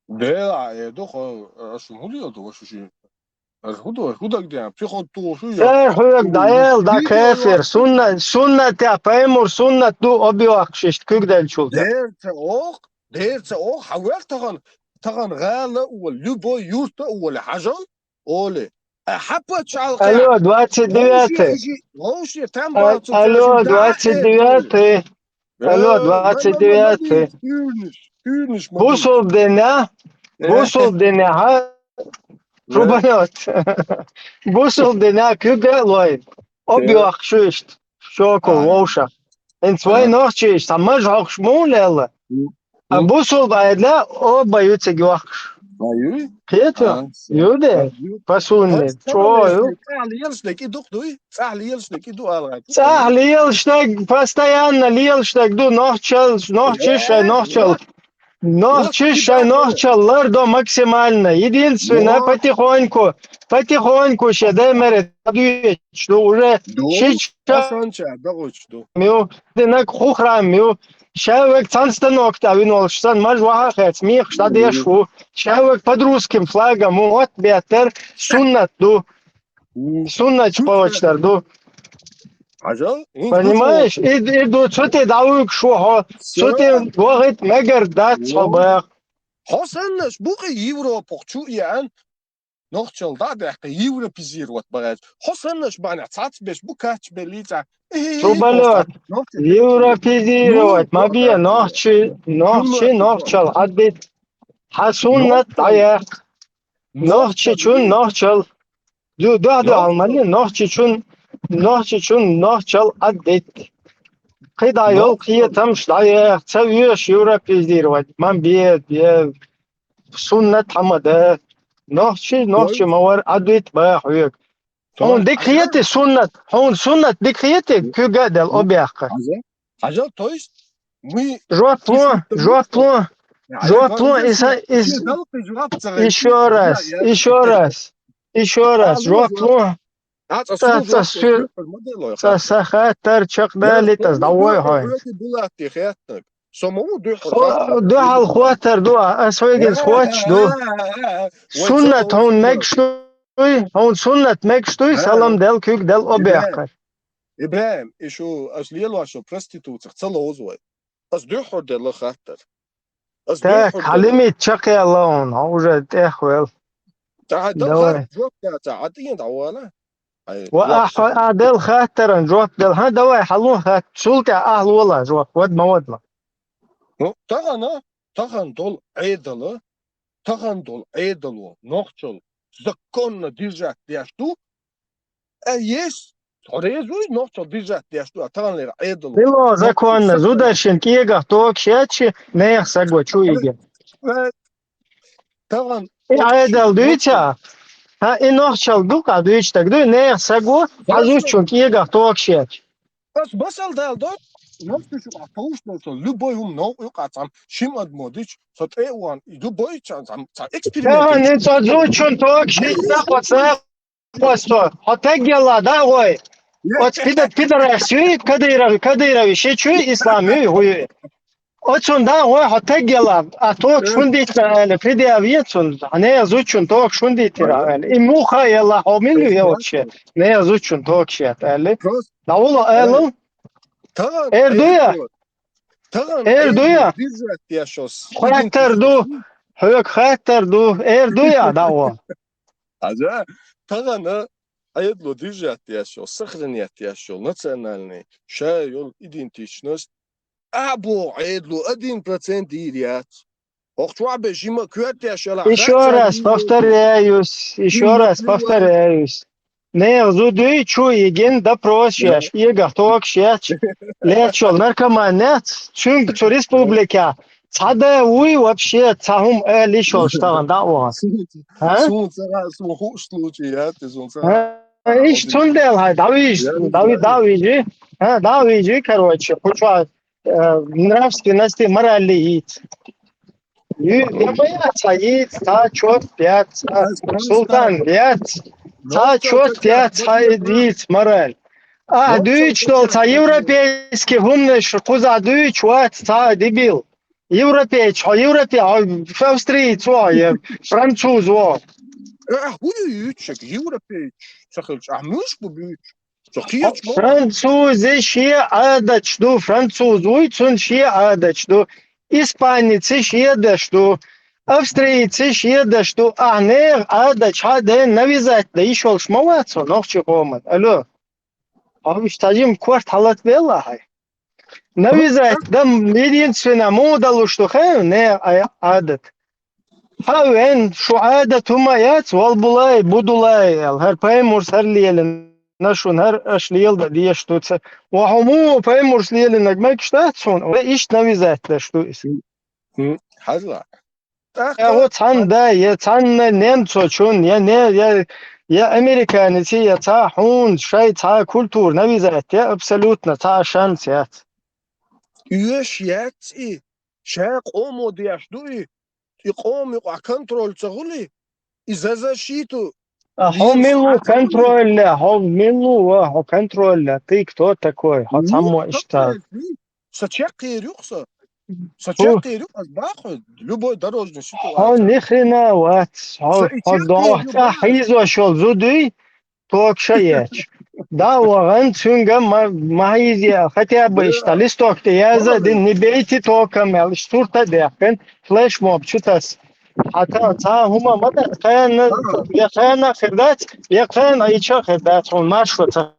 Дела, э, ду, хо, аш хӀун лела ду, вашу ши? Аш хӀун ду, хӀун даг дян, психот тухуш ю, я? Эр хьоьга дӀаел, да кефир, сунна, суннатехь, паймур суннат ду, объёхкаш иштта куьгделлачул тӀе. Дерца ох, дерца ох, хьан вер тахана, тахана гӀала а волу, любой юрта а волу, хьажал, оле. А хьан пачхьалкхехь Алло, двадцать девятый. Вовше, вовше, там А-, бацу алло, цаьршинна двадцать девятый. Алло, Э, двадцать девятый. Туьйранаш, туьйранаш ма ду. Бусулба динехь, Э. Бусулба динехь, Э. Рубанот. Бусулба динехь куьга а лой. Э. Объёхкаш иштта, шокол Ай. Вовша. ХӀинца вай Ай. Нохчий иштта, маж хьокхуш муха лелла? М. А М. Бусулба айдла, оба ю цига йохкаш. А, ю? Кхета? А, Ю де? А, ю. По сунне. Ас Чо ю? ЦӀахь лелаш дерг и дукха дуй? ЦӀахь лелаш дерг и ду ала гӀайта. ЦӀахь лелаш дерг, постоянно лелаш дерг ду, нохчал, нохчиш шай, Э, нохчал. вот. Нохчиш Вот шай, тебя нохчал лардо максимально. Единственное, Вот. Потихоньку, потихоньку ше дай мере, дадуьйч, ну, уже Ду, шиш ша- Хьасанча, дагӀуч ду. Мю, динаг ху храм мю. Ша век цан станок тӀе вин волуш сан, маж ваха хец, мехаш дӀадеш ву. Ша век под русским флагом ву, от беттер, суннат ду. Суннат почтар ду. Хьажал? Понимаешь? И, и ду, цу тӀе дӀавуьгуш ву хьо. Цу тӀе вахит мегар дац хьо бах. Хьо саннаш букъи Европах чу ян, нохчал дӀа а даьккхи, европезировать багӀаьча. Хьо саннаш бахьанехь цхьацца беш бу кхаччабеллий цӀа. Э, Шу балот, нохчи европезировать, ма бе, нохчи, нохчи, нохчал хьаддит. Хьан суннат дӀаяккха. Нохчичун нохчал. Ду-, дуьхьа-дуьхьал ма ле, нохчичун, нохчичун нохчал хьаддит. КхидӀа йолу кхетамаш дӀаяккха, ца веш европезировать, ма бе, бе. Суннат хьан ма дан. Нохчи, нохчи ма вара, Ӏадвита баха хьоьга. Хьуна дика хетий суннат? Хьуна суннат дика хетий? Куьга а дела, объяхка. Хьажал, то есть, мы Жоп ло, жоп ло. Жоп ло, и са-, и с-, ещё раз, ещё раз, ещё раз, жоп ло. Ца, ца, ца, су-, ца, ца хаттар чекхдалийта ас, дӀавой хьо. Со ма ву дуьхьал Хо-, дуьхьал хоттар ду, а, ас вайгинца хотташ ду. Суннат хьуна мегаш дуй, хьуна суннат мегаш дуй, салам дел, куьг дел, объяхкар. ИбрахӀим, и шу, аш лелош шу проституцих ца ловзу вай. Ас дуьххьара делла хаттар. Ас Так, дуьххьара хьан делла. Лимит чакхъяла хьуна, хьо уже тӀехвел. Ца хьай дал Давай. хаттар жоп да, ца хьа тӀен дӀавала. Хьай, Ва жоп ахьа а дел хаттаран жоп дел. Хьан давай хьалун хатт. Сул тӀе ахьлула жоп. Вад ма вадла. Ну, тахана, тахан дол Ӏедала, тахан дол Ӏедало, нохчал, законно держать деш ду. А есть, резуй, нохчал держать деш ду, а тахан лера Ӏедало. Било законно, зударшин кӀегах токаш ечи, нех сагва чу иге. Тахан И Ӏедал дуйца? Хьа, и нохчал ду, къа дуйч так дуй, нех сагва, хьа зучун кӀегах токаш ечи. Ас басал дал дот, нохчу шу а товш дал со, любой ум нов ю къацам, шим адмодич, со тӀе уан, любой ца, ца, ца Ха, эксперимент. не ца зучун токаш ечи, ца хо ца хо со. Хьо теггела да гой. Оц пида-, пидарас юй, Кадыров, Кадыров ши чуй, ислам юй, хуй. Оцун да гой, хьо теггела, а токаш шун дитра, али, предъяве цун, а нех зучун токаш шун дитра, али. И муха ела, хьо мин ю я вообще. Нех зучун токаш ет, али. Просто Да уло, али. Таган Эрдуя? Эрдуя. Таган Эрдуя? Эрдуя? Держать деш шу. Хаттар ду, хьоьга хаттар ду, эрдуя, да о. Хьажа, тагана Ӏедало держать деш шу, сохранять деш шу, национальный, ша йол идентичность. Або Ӏедало один процент дийр яц. Охчу а бе жима коьртеш яла. Ещё раз повторяюсь, ещё раз повторяюсь. Нех зу дуй, чу иген допрос еш, ига токаш еш. Лечол наркоман нец, чунг цу республика. Цада уй вообще, цахум э лишол штаган да о. А? Сун цара, сун хуш случай, я, ты сун цара. А, иш цундел хай, давиш, дави, давижи. А, давижи, короче, куча, э, нравственности, морали ит. Ю-, я моя ца ит, ца чёт пять, ца султан пять, ца чёт пять, ца идит, мораль. А, дуйч дол, ца европейский умный, ш-, куза дуйч, вот, ца дебил. Европейч, хо европе, хо австриец, во, я француз, во. Э, хуй ючек, европейч, ца хилч, а муш бу бюч. Французи ше адач ду, француз уй, цун ше адач ду, испанеци ше даш ду, австрийци ше даш ду, а нех адач, ха ден навязать да ишолш ма вацо, нохчи къоман. Алло. Хьовш тажим корт халат белла хай. Навязать да единственно модалуш ду хай, не а-, адат. Хавен, шу адат ума яц, вал булай, будулай, ал, хар паймур сар лелин. Нашун хар аш лел да деш ду ца. Ва хуму паймурс лелинаг мак штат сун, ва ишт навязать да шу ис. Хазла. Я вот цан да, я цан немцо чун, я не, я, я американец, я ца хун, шай ца культур навязать, я абсолютно ца шанс яц. Уеш яц и, ша къомо деш ду и, и къом и къа контроль ца гули, и за защиту. А, хо милу контроль, хо милу, ва, хо контроль, ты кто такой? Хо цамо ишта. Са чеккъер юкъ са. Са чеккъер юкъ, аз баху, любой дорожный ситуация. Хо ни хрена вац, хо, хо дохта хизо шол зудуй, ток шаеч. Да, ваган цунга ма, ма хизе, хотя бы ишта листок те яза, дин не бейте током, я лиш сурта дехкен, флешмоб чутас. Хата ца хума ма да, хана, я хана хирдац, я хана ича хирдац, он маршо ца.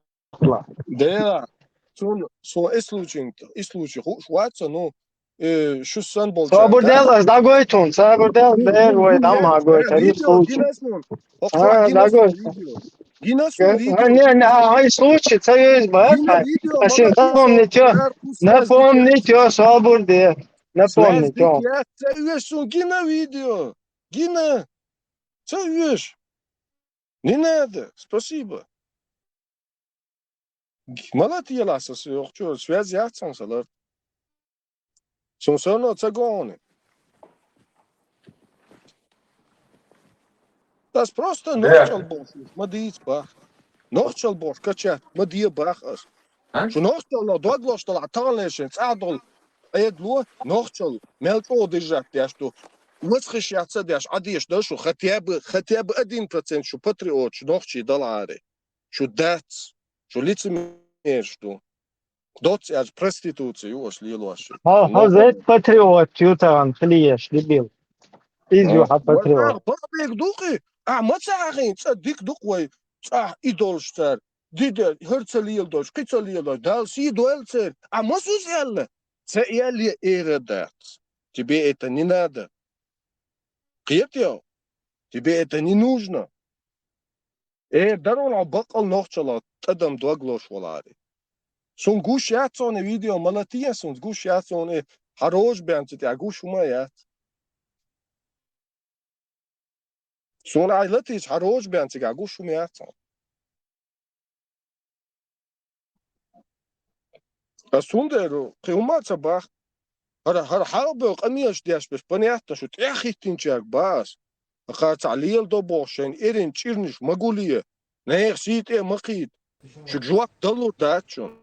Дела, сун, сун и случай, и случай хуш ваца, ну, э, шу сан бол. Собур дел, аз дагойтун, собур дел, дер, вай, дама гойта, и случай. А, дагойтун. Гина сун видео. Не, не, а, и случай, ца есть, ба? Гина видео, а син напомнить, напомнить, собур де, напомнить. Ца есть сун гина видео. Гина. Ца есть. Не надо, спасибо. Мала тела са, охчо, связь яцсан салар. Сун всё равно ца гони. Тас просто нохчал бош, ма диц бах. Нохчал бош, качат, ма диц бах ас. Шу нохчал но дог лош дала, таган лешен, цадол, эдло, нохчал, мел чо держать деш ду. Вацхиш яца деш, а деш да шу, хотя бы, хотя бы один процент шу патриот, шу нохчи даларе. Шу дац, шу лицемер. эр ду. Доцца аьлча проституция ю аша лелош. Хьо, хьо зет патриот ю тахана хилеш, дебил. Иза ю хьо патриот. Бакъдерг ду-кх, ахь ма ца хьахийна, цӀа дика ду-кх вай, цӀахь идолаш цара. Диде, хӀара ца леладеш, кхин ца леладеш, Далла сий дойла церан. Ахь ма суза аьлла. Ца аьлле эр дац. Тебе это не надо. Кхетий хьо? Тебе это не нужно. Эр дара хьуна хьо баккъал нохчалла тӀадам дог лоруш валаре. Сун гуш яц хьуна видео, ма латийна сун, гуш яц хьуна, хьан рожа бен цу тӀехь гуш хӀума яц. Суна хьан латийча хьан рожа бен цигахь гуш хӀума яц хьуна. Ас цундела кхин хӀума а ца боху. ХӀара, хӀара хьалха бевлла къамелаш деш берш, понятно, шу тӀаьхьахӀиттинчаьрга боху ас. Кхарцахь леладо боху шайна эрна чӀирнаш ма гулъе, нехан сий тӀе ма кхийда. Шуьга жоп далур дац шуна.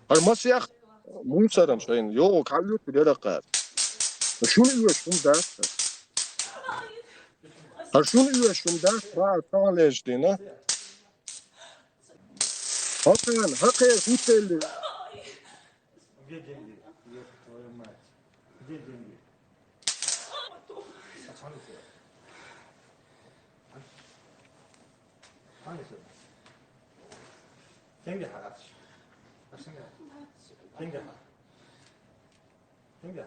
ХӀара масех мусарам шайна йогӀу кхьа оьцур яра кхара. Шуна оьшу хӀума дац. ХӀара шуна оьшу хӀума дац, баха тахана лежа дина. ХӀокхарна, хӀокхеран хӀун телли? Где деньги? Ёб твою мать. Где деньги? Деньги хьа. Деньги хьа. Деньги хьа.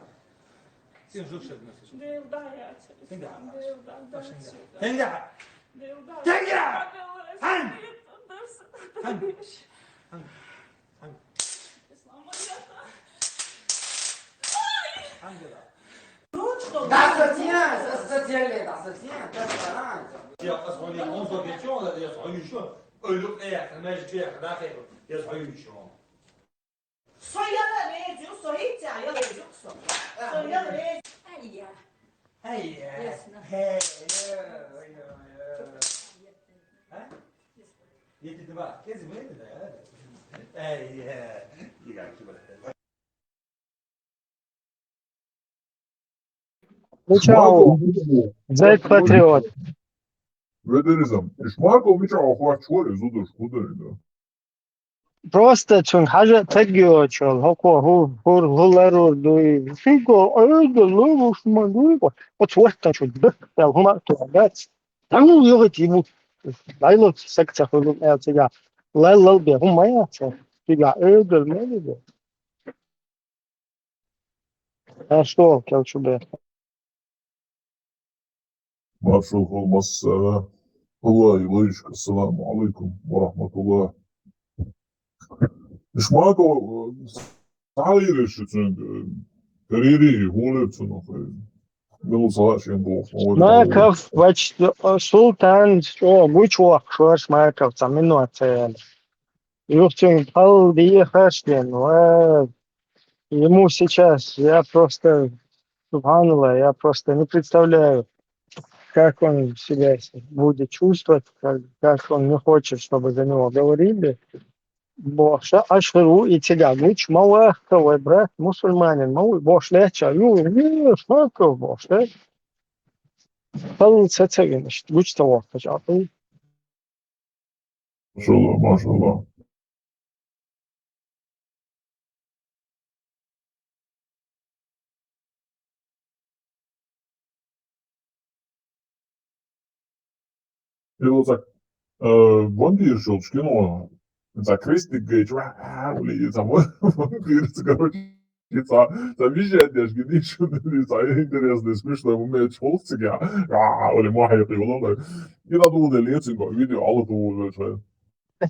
Сен жугшат. Деньги хьа. Деньги хьа. Деньги хьа. Хьан. Хьан. Хьан. Хьан. Дасатин, дасатин, дасатин, дасатин. Я посмотрел, он только чё, он, я свою ещё. Ой, ну, э, я, знаешь, что я, когда я, я свою ещё. Со яла реза ю, со хӀинца яла реза ю со. Со яла реза. Ай-я. Ай-я. Ясно. Хе, я, я, я. А? Эти два. Эти мы, да? Ай-я. Я, я. Мичахь ву? Зет патриот. Ведеризм. Ишмаков мичахь ву, хватчур, зудуш, худой, да. Просто цунна хьажа а таг йоцуш, хӀокхо хӀу-, хӀур-, хӀу ларур дуй. Шиго, ойга луруш ма дуй. Оцу ваттан чу даккхал хӀума а тоьхна дац. Тхьамма юхати бу. Лайло саг ца хуьлу аьлла цигахь. Лайлал бе хӀума ма яц. Цигахь ойгал ма ю бе. Аш тоху кел чу бе. Маршал хол массара. Аллах, Илайшка, ассаламу алайкум ва рахматуллах. Ишмаков, э, схьалийра шу цуьнга, э, карьери, хӀун лер цунах, э, мила схьа шен боху, хӀун лер. Шмаков вач, э, Султан чӀогӀа гучувоккхуш вара Шмаков, цхьа минот ца яьлла. Юха цуьнга пал дехаш ден, ва. Ему сейчас, я просто, субханаллах, я просто не представляю, как он себя с-, будет чувствовать, как, как он не хочет, чтобы за него говорили. Бохуш, аш хир ву и цигахь гучу ма ваккха, вай брат мусульманин ма ву, бохуш лаьттача, ю, ю, шмаков бохуш, да? Халла ца ца вина, иштта гучу ца воккхача, а, Машалла, машалла. Хьо цхьа, э, вампираш йолчу кино, цхьа крестик гайчу, ва-, а, ули, цхьа ва-, вампирца, короче, и цхьа, цхьа вижат деш гинийш, и цхьа интересный, смешной момент хӀокху цигахь, а, ули, мохь юкъе вала, и дӀадугӀу делла, эцинга видео ӀалатугӀу веза.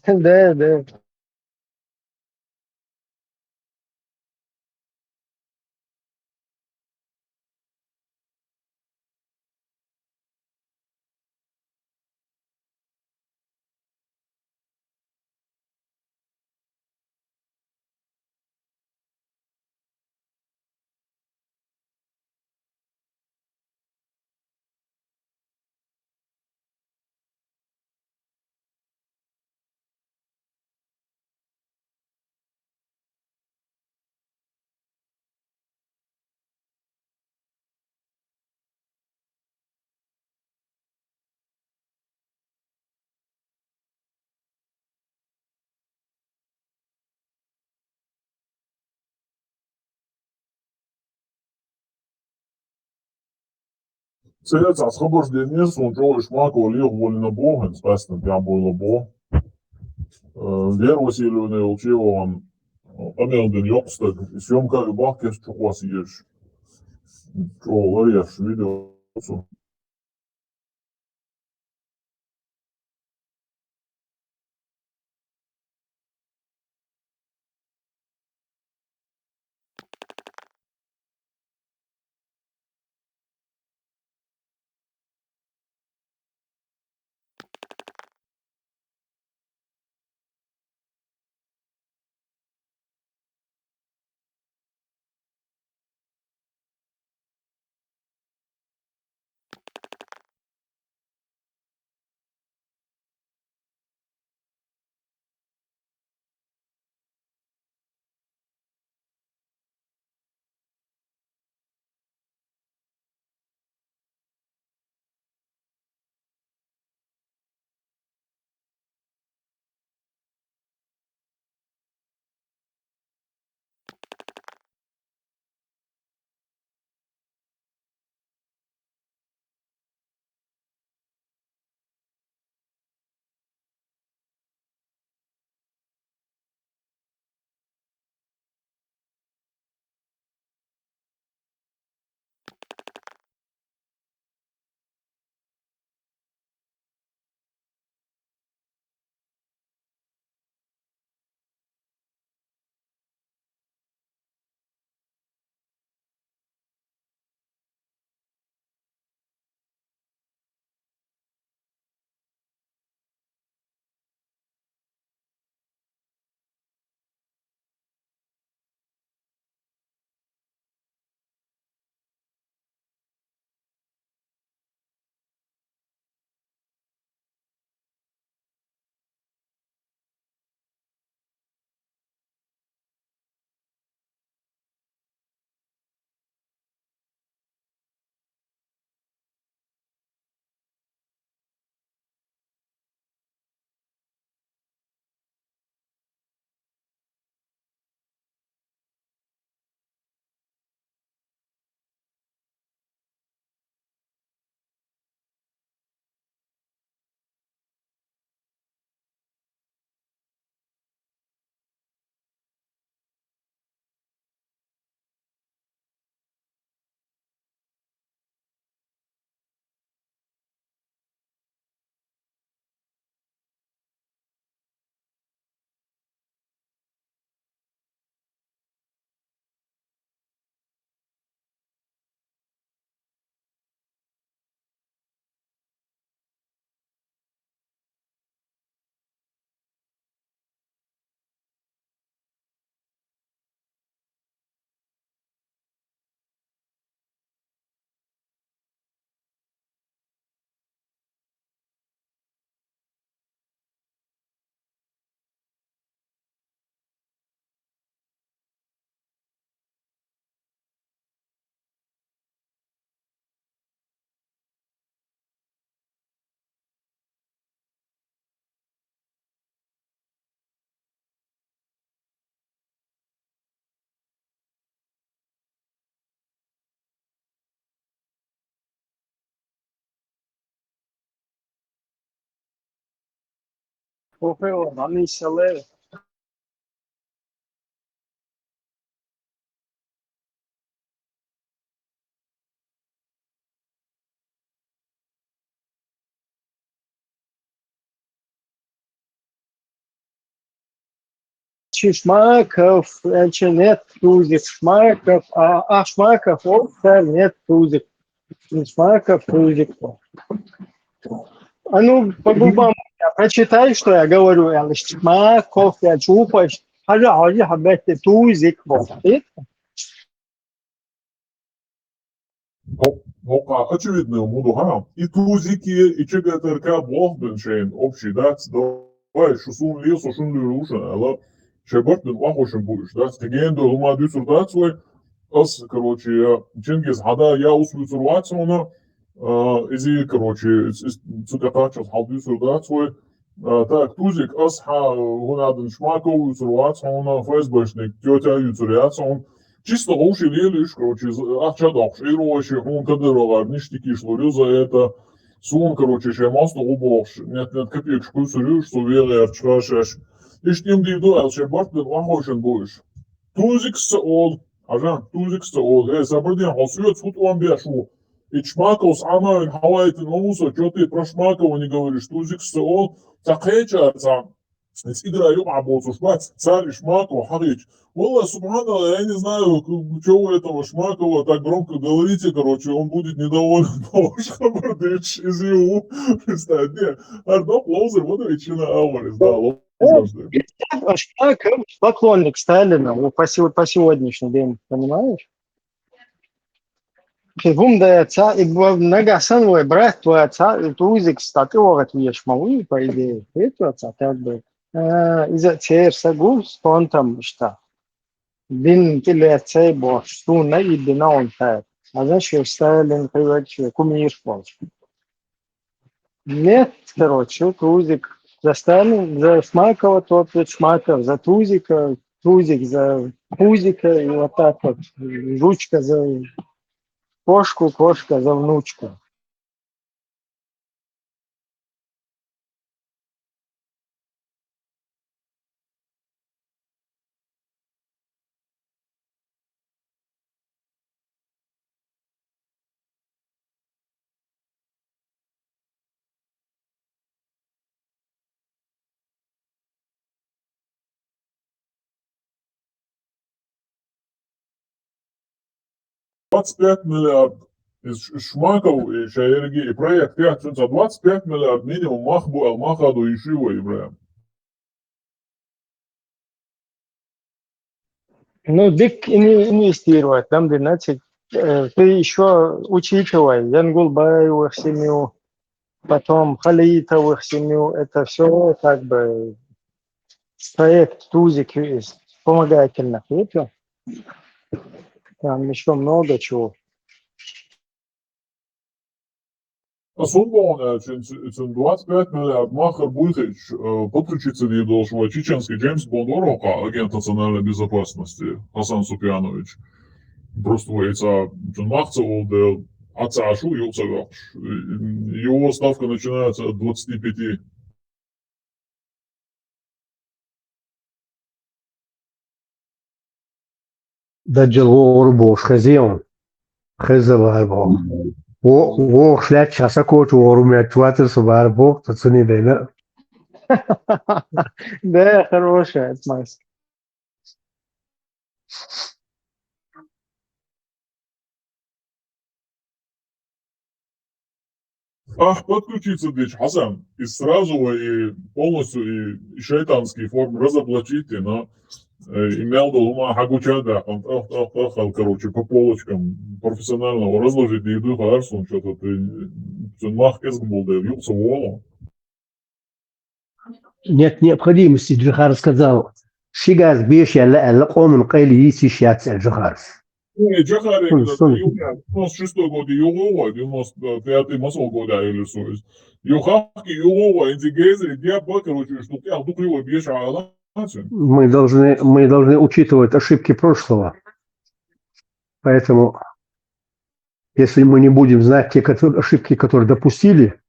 Да, да. Цецац хабарш деннер, суна чӀоагӀа Шмаков Олег волина боху, хӀинца къаьстина тӀехь буйла боху. Э, Вера Васильевна йолчу вахана, къамел дина йоккха стаг, съемка а ю боху, кеста чу кхосса езаш. ЧӀогӀа ларъеш видео цу. Охьо, Ӏамийша ле. Чи Шмаков, аьлча нет, Тузик, Шмаков, а, а Шмаков, о, нет, Тузик. Шмаков, Тузик. А ну, по губам прочитай, что я говорю, я лишь Шмаков, я чупаш, хажа, хажа, хабете, Тузик, вот. ХӀокху, хӀокху очевидно хӀума ду, хьа? И Тузике, и ЧГТРК болх бина шайна общий дац, давай, шу суна ле, со шуна луьйр ву шуна, аьлла, шайн барт бина охьахуьйшина бу уьш, дац? Кхин гена дойла хӀума дуьйцур дац вай. Ас, короче, Чингиз хьада я ус вуьйцур вац хьуна, а, иза, короче, из, из, цу тӀе кхаччалц хьал дуьйцур дац вай. А, так, Тузик, ас хьан хӀун аьлла Шмаков вуьйцур вац хьуна, ФСБшник, тетя вуьйцур яц хьуна. Чисто гӀовши лелаш, короче, ахча доккхуш, Ӏуйру вайша хьуна Кадыровгара ништикиш лур ю за это. Суна, короче, шайн мостагӀа бохуш, нет-нет копеекаш кхуьйсур ю, со вегӀерчу хашаш. Иштта им дийр ду аьлла, шайн барт бина охьахевшина бу уьш. Тузикс ца олу, Ажан, Тузикс ца олу. Э, сабар де, хьо соьца хӀун тӀом беш ву? И Шмаковс Ӏамавина хьавайтина ву со, чё ты про Шмакова не говоришь, Тузикс ца олу, цхьа кхечара цхьа цӀигара юкъахь боцуш бац, цара и Шмакова хьахийча. Валла, субханалла, я не знаю, к-, чё вы этого Шмакова так громко говорите, короче, он будет недоволен, бохуш хабар дечу, иза ю. Представь, не, ардок ловзар, вот ведь чина аур, иза, да, ловзар. Шмаков поклонник Сталина, вот по сего-, по сегодняшний день, понимаешь? Кхин хӀума дац, и бо-, нагахь санна вай брат вац, и Тузикс дӀатӀевахийта везаш ма вуй, по идее. Хетта вац, как бы, а, иза церан са гуш, стонтам иштта. Дин тӀе леццай бохуш, суна и дина он хьаьа. Аза шен Сталин, кхин вай шен кумираш болуш. Нет, короче, Тузик. За Сталин, за Шмакова тот, Шмаков, за Тузика, Тузик, за Пузика, и вот так вот. Жучка за кошку, кошка за внучку. Двадцать пять миллиард. Из Ш-, Шмаков, э, ша ерриге и проект яц, цуьнца двадцать пять миллиард минимум мах бу аьлла, мах а ду йиш ю вай, Ибрахим. Ну, дикка ин-, инвестировать, дам дина, ци-, э, ты ещё учитывай, Янгулбаевых семью, потом Халитовых семью, это всё как бы проект Тузик из вспомогательных, видите? Там ещё много чего. Ас хӀун боху аьлча, цуьнан двадцать пять миллиард мах буьйхуьйтуш, э, подключиться дийр долуш вай чеченский Джеймс Бонд вара хӀокху агент национальной безопасности Хасан Супьянович. Просто вай цхьа цуьнан мах ца олу дела, Ӏа ца Ӏаш ву, юха ца ваьккхуш. Его ставка начинается от двадцати пяти. Даджал вогӀур бохуш хезий хьуна? Хеза вай боху. Во-, вогӀуш лаьтташ хьан сакочу вогӀур меттиг вацара со бара боху, ца цуьнан дайна. Да, хорошая отмазка. Ахь подключиться дича, Хьасан, и сразу вай и полностью и, и шайтанские формы разоблачить, и, но, э, и мел долу хӀума хьан гуча а даьккхина, тӀах, тӀах, тӀах, короче, по полочкам профессионально разложить дийр ду хаар суна, что-то ты, цуьнан мах кӀезиг болу дела, юкъа ца волу. Нет необходимости, Джохар сказал, ши газ беш яьлла аьлла, къоман къайле йийца йиш яц аьлла Джохарас. Ну, и Джохар, Сун, сун. Девяносто шестой год, югу, девяносто пятый, масал года или что. Юхахки югу, эти гейзеры, диаба, короче, что я духлю беш, а она, Мы должны, мы должны учитывать ошибки прошлого. Поэтому, если мы не будем знать те кото-, ошибки, которые допустили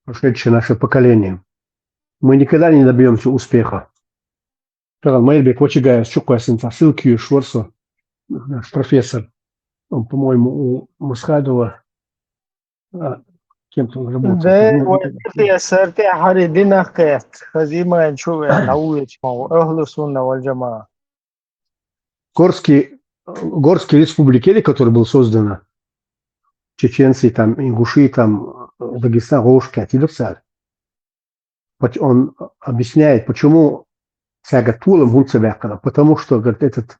прошедшее наше поколение, мы никогда не добьемся успеха. Шагал Майрбек Вачагаевс чукхоьссина цхьа ссылка йоьшуш вара со, наш профессор. Он, по-моему, у Масхадова, а, кем-то он работает. Да, ну, вай профессор тӀаьхьара динах кхетта, хазиман чу веана, вуьйцу ма ву, ахлу сунна вал джамаа. Горский, Горские республики, или которое было создано, чеченцы, там, ингуши, там, Дагестан, Волжский, это царь. Вот он объясняет, почему цаьрга толам хӀунда ца баьккхина. Потому что, говорит, этот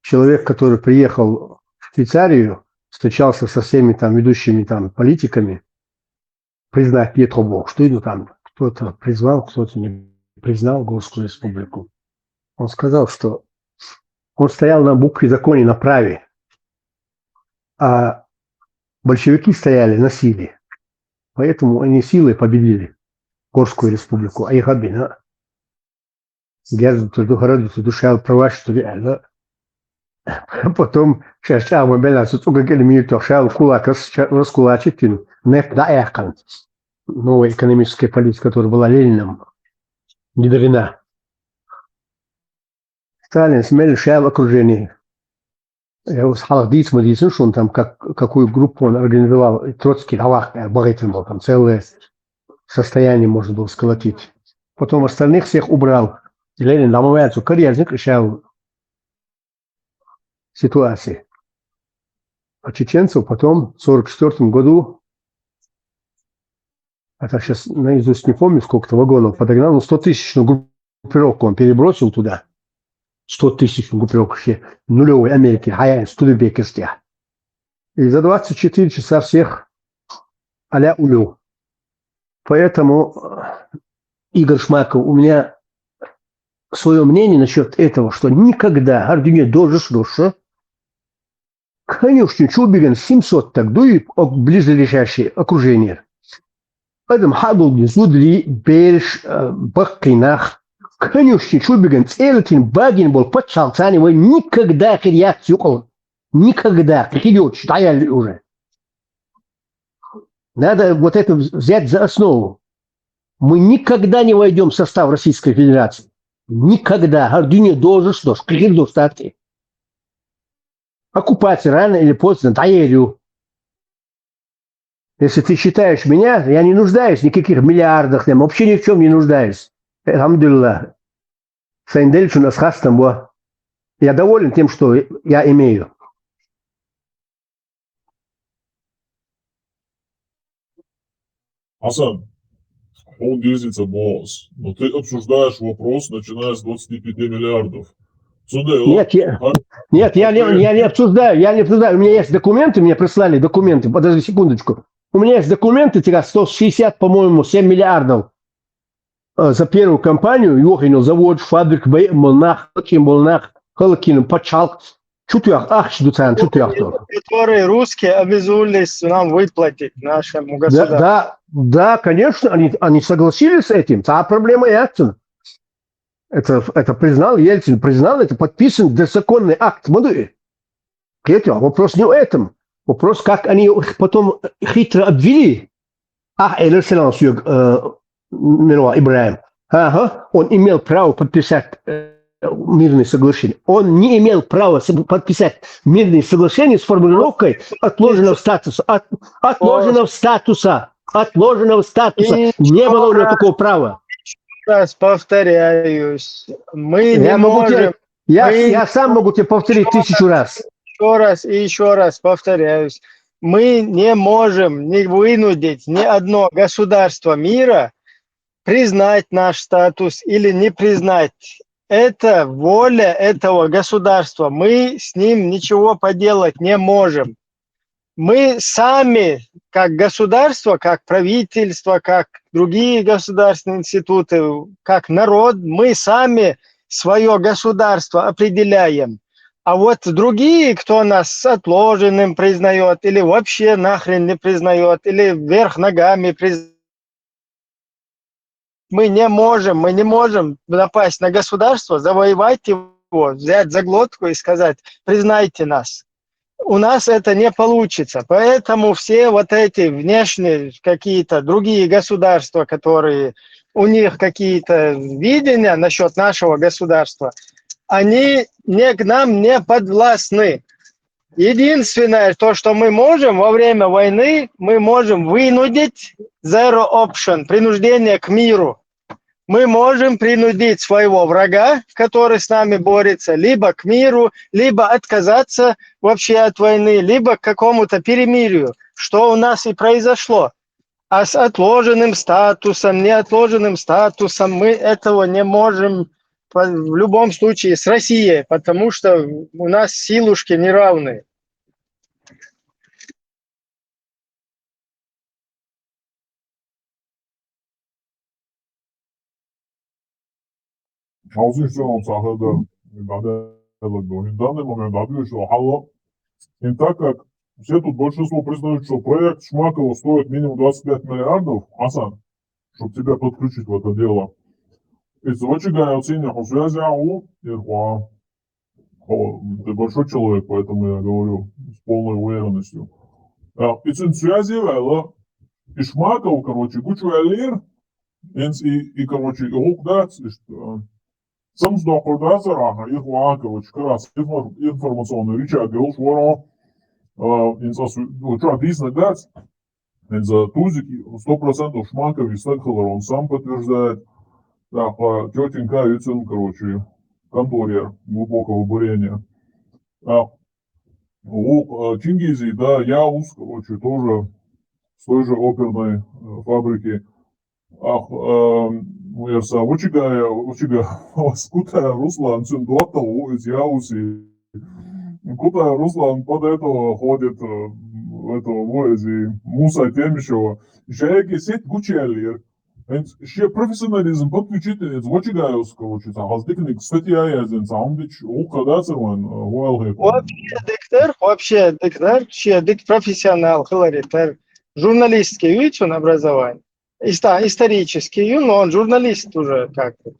человек, который приехал в Швейцарию, встречался со всеми там ведущими там политиками, признать нет бог, что, ну, там кто-то призвал, кто-то не признал Горскую республику. Он сказал, что он стоял на букве закона, на праве, а большевики стояли на силе. Поэтому они силой победили Горскую республику, а их обвина-, герз дутаргда, хӀара дутаргда, шаьла права, что ли, аьлла. Потом шаьш чӀагӀбан белла, цу цӀуган кӀира мийртох шаьла кулакас ша-, раскулачить дина, нефть дӀаяьккхина. Новая экономическая политика, которая была Лениным внедрена. Сталинс мел шаьла окружение. Я вот хьалха дийца ма дийцина шуна, там, как, какую группу он организовал, Троцкий дӀаваккха, бахийтина болу, там целое состояние можно было сколотить. Потом остальных всех убрал. Ленин дӀа ма ваьлла, цо караерзина шаьла ситуация. А чеченцев потом в сорок четвёртом году, а так сейчас наизусть не помню, сколько-то вагонов подогнал, но сто тысячную группировку он перебросил туда. Сто тысячную группировку вообще нулевой Америки, хьаяьлла Студебекерских. И за двадцать четыре часа всех аля улю. Поэтому, э, Игорь Шмаков, у меня свое мнение насчет этого, что никогда, хӀара дуьне дожуш дош, конюшни чу биган семьсот стаг дуй, ок-, близлежащее окружение. Адам хьадулги зудли, берш, э, баккхий нах, конюшни чу биган цӀелатин багин бол паччахьалцани вай никогда хир яц юкъал. Никогда. Хир йоцуш дӀаяьлла уже. Надо вот это взять за основу. Мы никогда не войдем в состав Российской Федерации. Никогда. ХӀара дуьне дожуш дош, кхихир дош тӀаккхи. Оккупация рано или поздно дӀаер ю. Если ты считаешь меня, я не нуждаюсь в никаких миллиардах, там, вообще ни в чем не нуждаюсь. Алхьамдулиллах. Сайн деллачун ас хастам бо. Я доволен тем, что я имею. Хьасан, хьуна дезийца боху ас. Но ты обсуждаешь вопрос, начиная с двадцати пяти миллиардов. Цундела, нет, я, нет, я не, я не обсуждаю, я не обсуждаю. У меня есть документы, мне прислали документы. Подожди секундочку. У меня есть документы, тебя сто шестьдесят, по-моему, семь миллиардов. Э, за первую кампанию йохийна заводаш, фабрика, байъа болу нах, хӀаллакьхина болу нах, хӀаллакьхина пачхьалкх, чу тоьхна ахча ду царна, чу тоьхна. Которые русские обязуались нам выплатить, нашему государству. Да, да, да, конечно, они, они согласились с этим. Цхьа проблема яц цунна. Это, это признал Ельцин, признал, это подписан, это законный акт ма ду и. Кхетий, вопрос не в этом. Вопрос, как они их потом хитро обвели. Ахь элира, салам соьга, э, мила ван ИбрахӀим. Ага, он имел право подписать, э, мирные соглашения. Он не имел права с-, подписать мирные соглашения с формулировкой отложенного статуса. От-, отложенного статуса. Отложенного статуса. Не было у него такого права. Раз повторяюсь, мы не можем. Я могу тебе, я, мы я сам могу тебе повторить тысячу раз. Еще раз и еще раз повторяюсь. Мы не можем не вынудить ни одно государство мира признать наш статус или не признать. Это воля этого государства. Мы с ним ничего поделать не можем. Мы сами, как государство, как правительство, как другие государственные институты, как народ, мы сами свое государство определяем. А вот другие, кто нас с отложенным признает, или вообще нахрен не признает, или вверх ногами признает, мы не можем, мы не можем напасть на государство, завоевать его, взять за глотку и сказать: «Признайте нас». У нас это не получится. Поэтому все вот эти внешние какие-то другие государства, которые у них какие-то видения насчет нашего государства, они не, к нам не подвластны. Единственное, то, что мы можем во время войны, мы можем вынудить zero option, принуждение к миру. Мы можем принудить своего врага, который с нами борется, либо к миру, либо отказаться вообще от войны, либо к какому-то перемирию, что у нас и произошло. А с отложенным статусом, неотложенным статусом мы этого не можем по-, в любом случае с Россией, потому что у нас силушки неравные. Хьовсийша, цхьа хӀара дар дӀадаьлларг ду. ХӀинца данный момент дӀадоьшу хьал. И так как все тут большинство признают, что проект Шмакова стоит минимум двадцать пять миллиардов, Хасан, чтобы тебя подключить в это дело, Иза Вачагаевцунна хьо связь а ву, ира хьо. Хьо, ты большой человек, поэтому я говорю с полной уверенностью. А, и цун связь а ваьлла, и Шмаков, короче, гучуваьллера, хӀинца и, и, короче, и гӀуллакх дац, иштта, а, самсдоккхур дацар ахьа, ира хьо, короче, карас инфор-, информационный рычаг йолуш вара, а, хӀинца ас, ну, чохь дийцинарг дац, хӀинца Тузик сто процентов Шмаков и стаг хилар, он сам подтверждает. Так, а, тётенька ю цун, короче, конторера глубокого бурения. Так, вукху, а, Чингизи, да, Яус, короче, тоже с той же оперной, э, фабрики. Ах, э, ну, я са, Вачагая, Вачага-, Кутаев Руслан, цун доттагӀа ву иза Яуси. Кутаев Руслан под этого ходит, э, в этого, во, иза Муса Темишева. Шайги сеть гучуяьллера. ХӀинца шен профессионализм подключить, хӀинца Вачагаевс, короче, цхьа хаза диканиг статья яздина, цхьа хӀума дича, гӀуллакх дан дацара вайн, э, ваьлла хетар. Вообще дика дара, вообще дика дара, шен дика профессионал хиларе тара. Журналистский ю цуьнан образование. Иста-, исторический ю, но он журналист уже как бы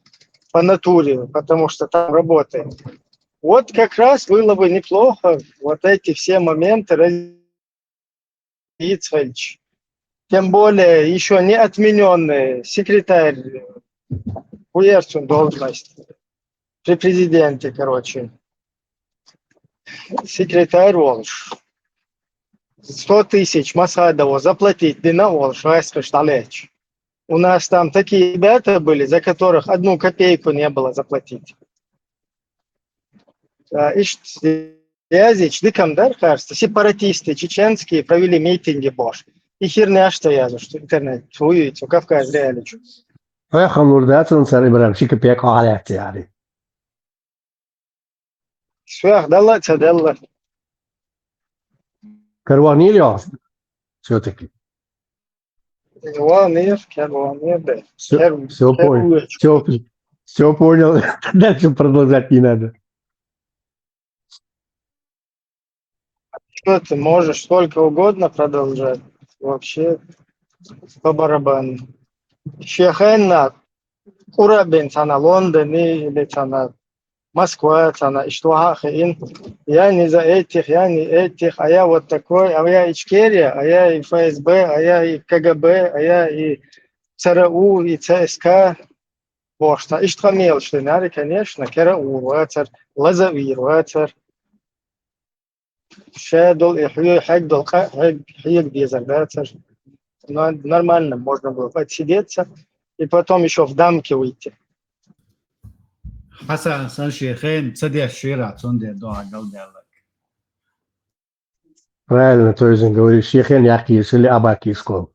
по натуре, потому что там работает. Вот как раз было бы неплохо вот эти все моменты раз-, Ицхельч. Тем более, ещё не отменённый секретарь, Гуерцун должность при президенте, короче. Секретарь волуш. Сто тысяч Масхадову заплатить дина волуш, гӀайскхаш дӀалеча. У нас там такие ребята были, за которых одну копейку не было заплатить. А, иштта язича дикам дар харц, сепаратисты чеченские провели митинги бош. И херня, что я, что интернет, цу, цу Кавказ реалии чу. Ой, хамур да, цун цар Ибрагим ши копейка хьалаьцци яри. Соьх далла а ца делла. Карванийр йо? Всё-таки. Ванер, кер ванер, да. Всё, кер, всё кер понял. Уж. Всё, всё понял. Дальше продолжать не надо. Что ты можешь сколько угодно продолжать. Вообще по барабану. Шен хенахь къурабин цхьана Лондоне или цхьана Москва, цхьана иштта ваха а хиъна, я не за этих, я не этих, а я вот такой, а я Ичкерия, а я и ФСБ, а я и КГБ, а я и ЦРУ, и ЦСК. Бохуш цхьа иштта къамелаш динарий, конечно, кераур вацара, лазавийр вацара. Ша долу и хьоь-, хьега долу къа-, хьег-, хьега дезар дацара. Но нормально можно было отсидеться и потом ещё в дамке выйти. Хьасан сан шен хенахь ца деш шера, цундела дуьхьал галдаьлларг. Правильно, то есть, говоришь, шен хенахь яккхийша или абаккхийша.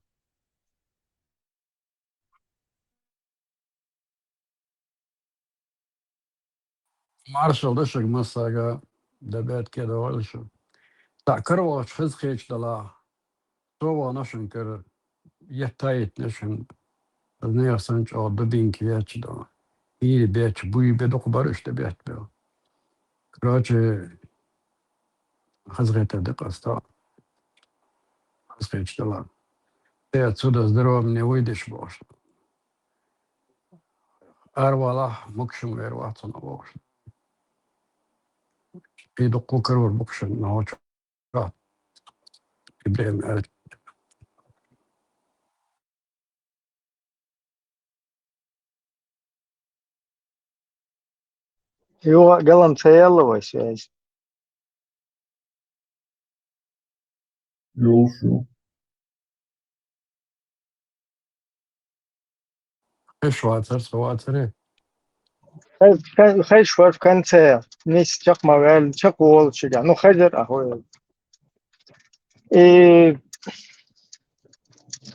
Маршалла ду шуьга массаьрга, дабетта кхедогӀийла шу. Цхьаъ каравахча хаза хеташ далахь, со вахана шуна кара, етта а йитина шуна, нехан санна чӀогӀа дубинка етташ ду. Ийра бетташ, буй бен дукха бара уьш тӀебеттабелла. Короче, хазахетар ду-кх ас, хазахеташ далахь. Э, отсюда здоровье мне выйдешь, бохуш. Аравалахь, могушалла вер вац хьуна, бохуш. И дуккха карор бу-кх шуна, нохчо. Проблема аьлча. Юха а галам ца яьлла вай связь? Йолуш ю. Хезаш вацара, со вацара? Хез-, хе-, хезаш вара в конце. Нийса чекх ма ваьлла, чекхволучуьнга. Ну, хезира ахьа вай. И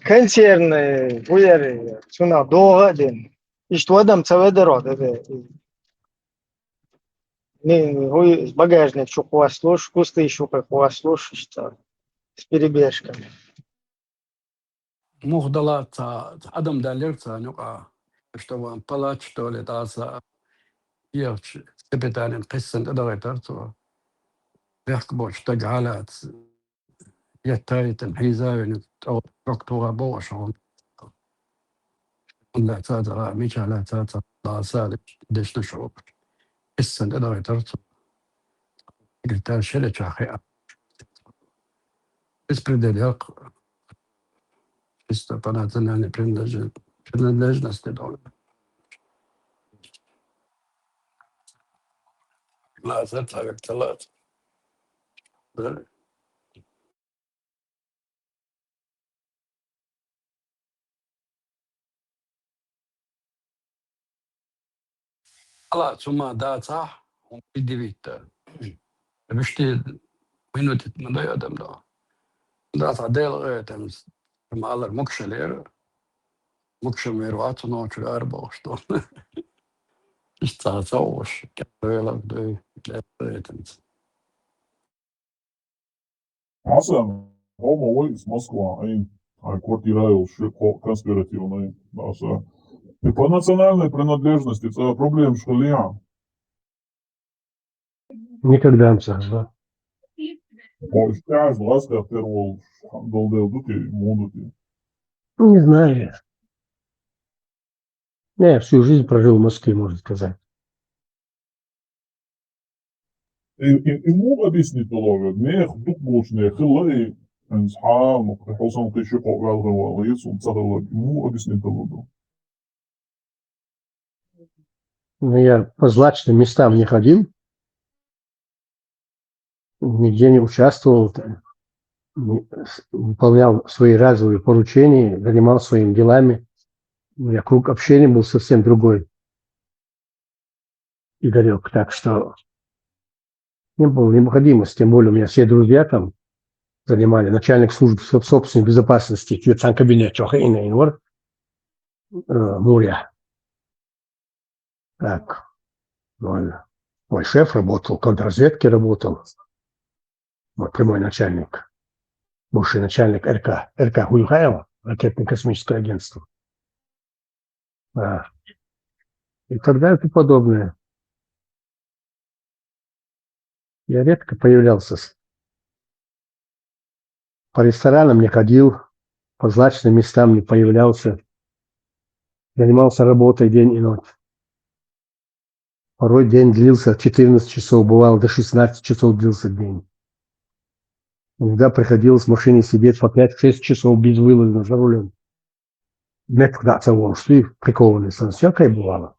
консервный, хӀун яра, цунах догӀа а дина. Иштта вадам ца ведаро, да, да. Ни, хӀун, багажник чу кхоссалуш, кустий чу кхоссалуш, иштта, с перебежками. Муха дала ца, адам даьллера царна юкъа, что вам палач, что ли, дӀаса, ехачу капитанин кхиссана тӀедахийтара цо. Бехк боцу стаг хьалаца, етта а йитина, хьийза а вина, тӀе рок тоха бохуш хьуна. Ла ца ца, мича ла ца ца, ла са дешна шо. Иссан да давай тарцу. Гитар шере чахе. Беспределяк. Чисто по национальной принадлежи-, принадлежности, да. Ла ца ца, ла ца. Да. Ала, цума дацахь, хӀума дивитта. Вуьшти минуте ма дай адам да. Дацахь Дела гӀойтамца, ма алар мукшалера. Мукшам вер вац, ночу гӀар бохуш ду. Иштта ца вуш, кӀелвелар дуй, Дела гӀойтамца. Хьасан, хӀо ма вай из Москва, айн, ай квартира йолуш, ши кхо конспиративный, Хьасан. И по национальной принадлежности цӀа проблемаш хилла яхьа? Никогда не слышал. Хьо иштта аз ласках тера волуш, долу дела ду те, муха ду те? Не знаю. Я всю жизнь прожил в Москве, можно сказать. И, и, и муха объяснить долу вай? Нехан дукха болчу нехан хилла и, хӀинца хьа, ну, хьо сан кхин ши кхо ваьлла вала, и цунна ца хилла, и муха объяснить долу ду? Ну, я по злачным местам не ходил, нигде не участвовал, не, с-, выполнял свои разовые поручения, занимался своими делами. У меня круг общения был совсем другой, Игорек. Так что не было необходимости, тем более у меня все друзья там занимали, начальник службы соб-, собственной безопасности, цуьнан кабинет чохь а инвар, э, Муря. Так, мой, мой шеф работал, в контрразведке работал. Мой прямой начальник, бывший начальник Р К, Р К Хуюхаева, ракетно-космическое агентство. А, и так далее и тому подобное. Я редко появлялся с-, по ресторанам не ходил, по злачным местам не появлялся, занимался работой день и ночь. Порой день длился четырнадцать часов, бывало, до шестнадцати часов длился день. Иногда приходилось в машине сидеть по пять-шесть часов безвылазно за рулём. Метр да ца волуш, прикованный сан, всякое бывало.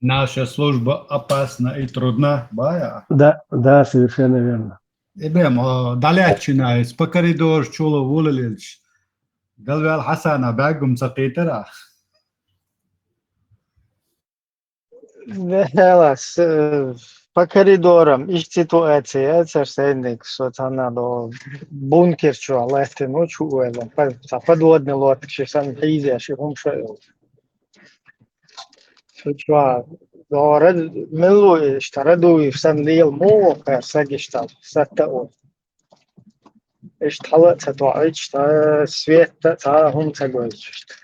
Наша служба опасна и трудна, бая? Да, да, совершенно верно. Ибрахим, о, далечина, по коридору чула вулалилч. Галвел Хьасана бягум ца кхетара. Вехелас, э, по коридорам, иш ситуация, цар сайник, со цана до бункер чу лаьттина, чу вела, по, ца подводный лодка, ши сан хизя, ши хум шо. Цу чохь дора мелло иштта радуев сан лела муха кхаьра саг иштта сатта а ву. Иштта хьала а ца тоьуш, иштта свет а, цхьа а хӀума ца гойтуш иштта.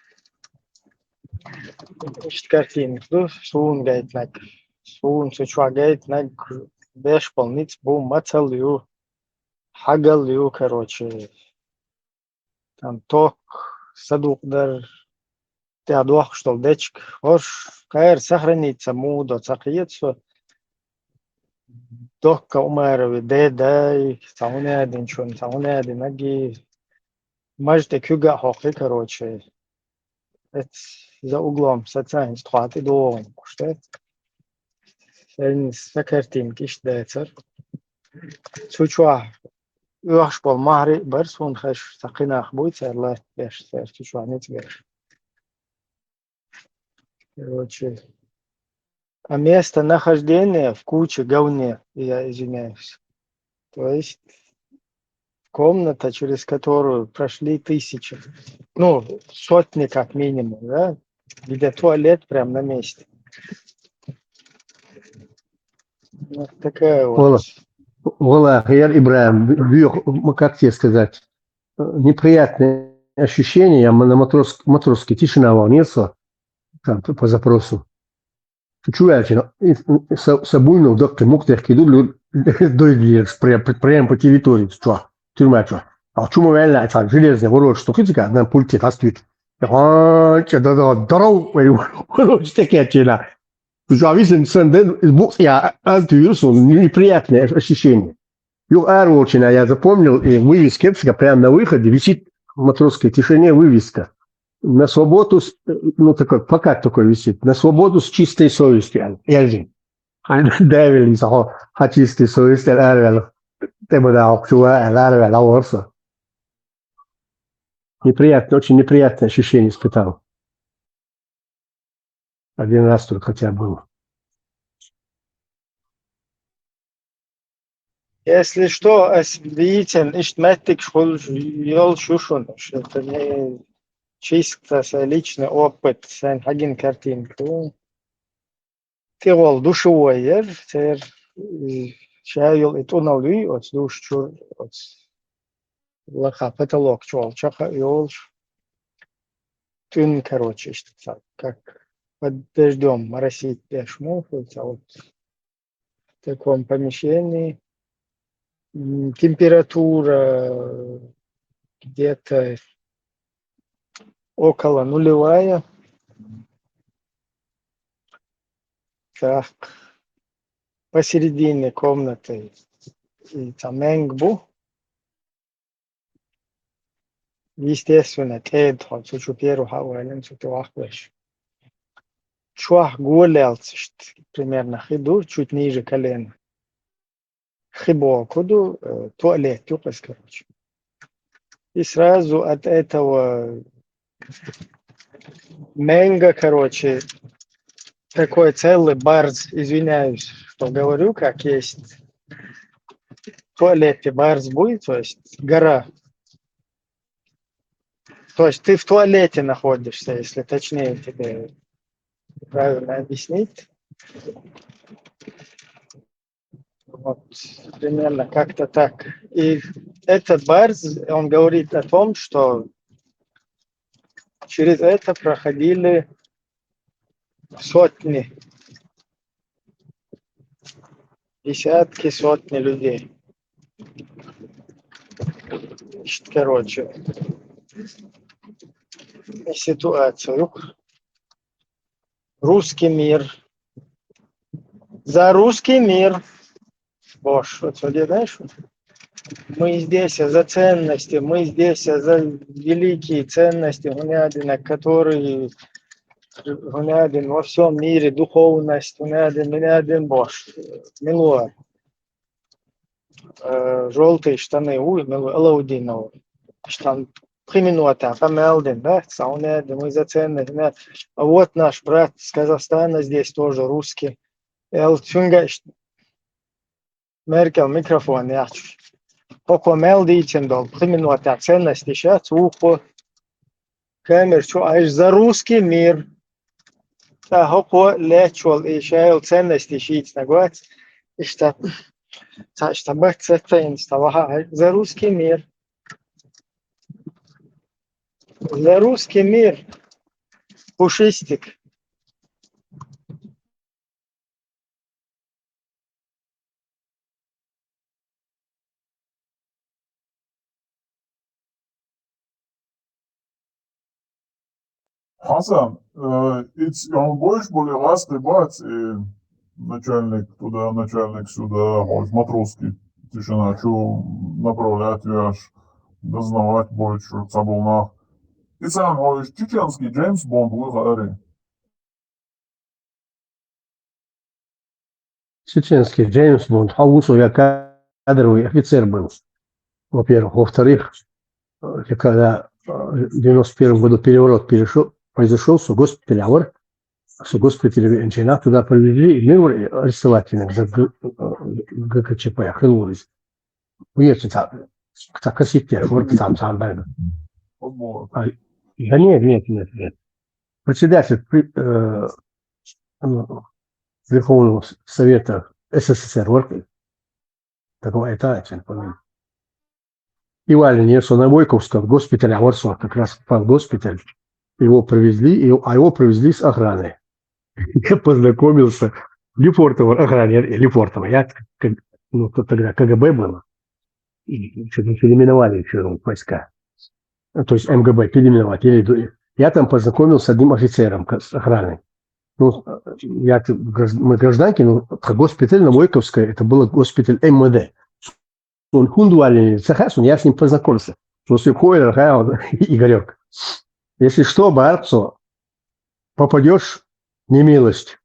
Иштта картинка ду суна гайтинарг. Суна цу чохь гайтинарг беш болу ницкъ бу, мацалла ю, хьагалла ю, короче. Там ток, садукъ дар, тӀехь дохкуш долу дечиг, хӀорш, кхара сохраниться муха до ца кхета со. Докка Умарови дедай, цхьа хӀун яьдинчунна, цхьа хӀун яьдинарг, мажа тӀе куьга а хьокхи, короче. Эц за углом сацанчу тхьа тӀедогӀун кхуш те. Сан картинка иштта дацара. Цу чохь оьхуш болу маьхьарий а бара суна хезаш, цхьа кхин нах буй цара латта беш, цара цу чохь ницкъ беш. Короче, а местонахождение в куче говне, я извиняюсь. То есть комната, через которую прошли тысячи, ну, сотни как минимум, да? Где туалет прям на месте. Вот такая вот. Вала, вала, Хияр Ибрахим, бу-, бу-, м, как тебе сказать, э, неприятное ощущение, я м-, на матрос-, матросский тишина волнился, там, по, по запросу. Чу ваьлча, и, и са, са буйнал даккхи мукъ дехкий ду, лу-, дойдиераш прям, прям по территории, чохь, тюрьма чохь. А чу ма ваьлла, цхьа железный вороча тухица, на пульте хьастуьйту. Хьанча да да дарав, вай вороча тӀекхаьччина. Жа висина сан ден, из букъ я, аз туьйра сон, неприятное ощущение. Юха ара волчина я запомнил, и вывеска, прямо на выходе висит в матросской тишине вывеска. На свободу, с- ну, такой, плакат такой висит. На свободу с чистой совестью, аьлла, яьллин. Хьайн давил из, хьо, хьа чистой совесть, аьлла, ара ваьлла. ТӀе ма дахьа, чу ва, аьлла, ара ваьлла, ворса. Неприятно, очень неприятное ощущение испытал. Один раз только хотя бы был. Если что, ас бийцен, ишт меттик шхул йол шушун, что это не чисто свой личный опыт, сан хагин картинку. ТӀехула душевой яр, цер, э, шайол и тӀунал юй, оц душ чур, оц лаха потолок чуал чаха йолш. ТӀун, короче, ишта ца, как под дождём моросить деш муху, ца вот в таком помещении. М, температура где-то около нулевая. Так, посередине комнаты и там менг бу. Естественно, тӀед хьо цу чу первый хьа вален, цу тӀе вахвеш. Чохь го лелцашт, примерно, хи ду, чуть ниже колена. Хи боку ду, э, туалет ю, короче. И сразу от этого менга, короче, такой целый барз, извиняюсь, что говорю, как есть. В туалете барз будет, то есть гора. То есть ты в туалете находишься, если точнее тебе правильно объяснить. Вот, примерно как-то так. И этот барз, он говорит о том, что через это проходили сотни, десятки, сотни людей. Значит, короче, ситуацию. Русский мир. За русский мир. Бош, вот сегодня, знаешь, вот мы здесь за ценности, мы здесь за великие ценности, гунядина, которые гунядин во всем мире, духовность, гунядин, гунядин, бош, милуа. Э, жёлтые штаны, уй, милуа, Алаудинова. Штан пхи минута, хамелдин, да, сауна, мы за ценность, да. А вот наш брат с Казахстана здесь тоже русский. Эл цунга ш-, Меркел микрофон яхчуш. Хьо кхо мел дийцина долу, пхи минута ценность ишац, вукхо камер чу айжа за русский мир. Ца хӀокхо лечвал и шайла ценности шийца нагоц. Иштта, ца иштта бац, ца ца инста ваха, за русский мир. За русский мир. Пушистик. Хьасан, э, ицкъ хьуна бойш болу гӀазкхи бац, и начальник туда, начальник сюда, хьо матросский тишина чу направлять веш, дознавать бойш ца болу нах. Иза хьуна хьо иштта чеченский Джеймс Бонд вуй хаарий? Чеченский Джеймс Бонд, хьо ву со, я кадровый офицер был, во-первых. Во-вторых, э, я когда, э, в девяносто первом году переворот перешёл, произошёл, со госпитале вар, со госпитале веанчина, туда повезли, и мир арестовать, э, Г К Ч П, хилурис. Вуьйцу ца, ца косить деш вара, цхьана, цхьана баьрга. А, да нет, нет, нет, нет. Председатель при-, э, ну, Верховного Совета С С С Р вара. Такого этажа, я не помню. И вален, со на Войковском госпитале, а вот со как раз пал госпиталь. Его привезли, и, а его привезли с охраной. Я познакомился. Лефортово, охранник Лефортово. Я, как, ну, то тогда К Г Б было. и что-то переименовали еще войска. Ну, то есть МГБ переименовать. Или ду- Я там познакомился с одним офицером, ка- с охраной. Ну, я т- гражд- мы гражданки, ну, госпиталь на Войковской, это был госпиталь МВД. Он хундуалин, я с ним познакомился. После Хойлер, Игорек. Если что, барцо, попадешь, не милость.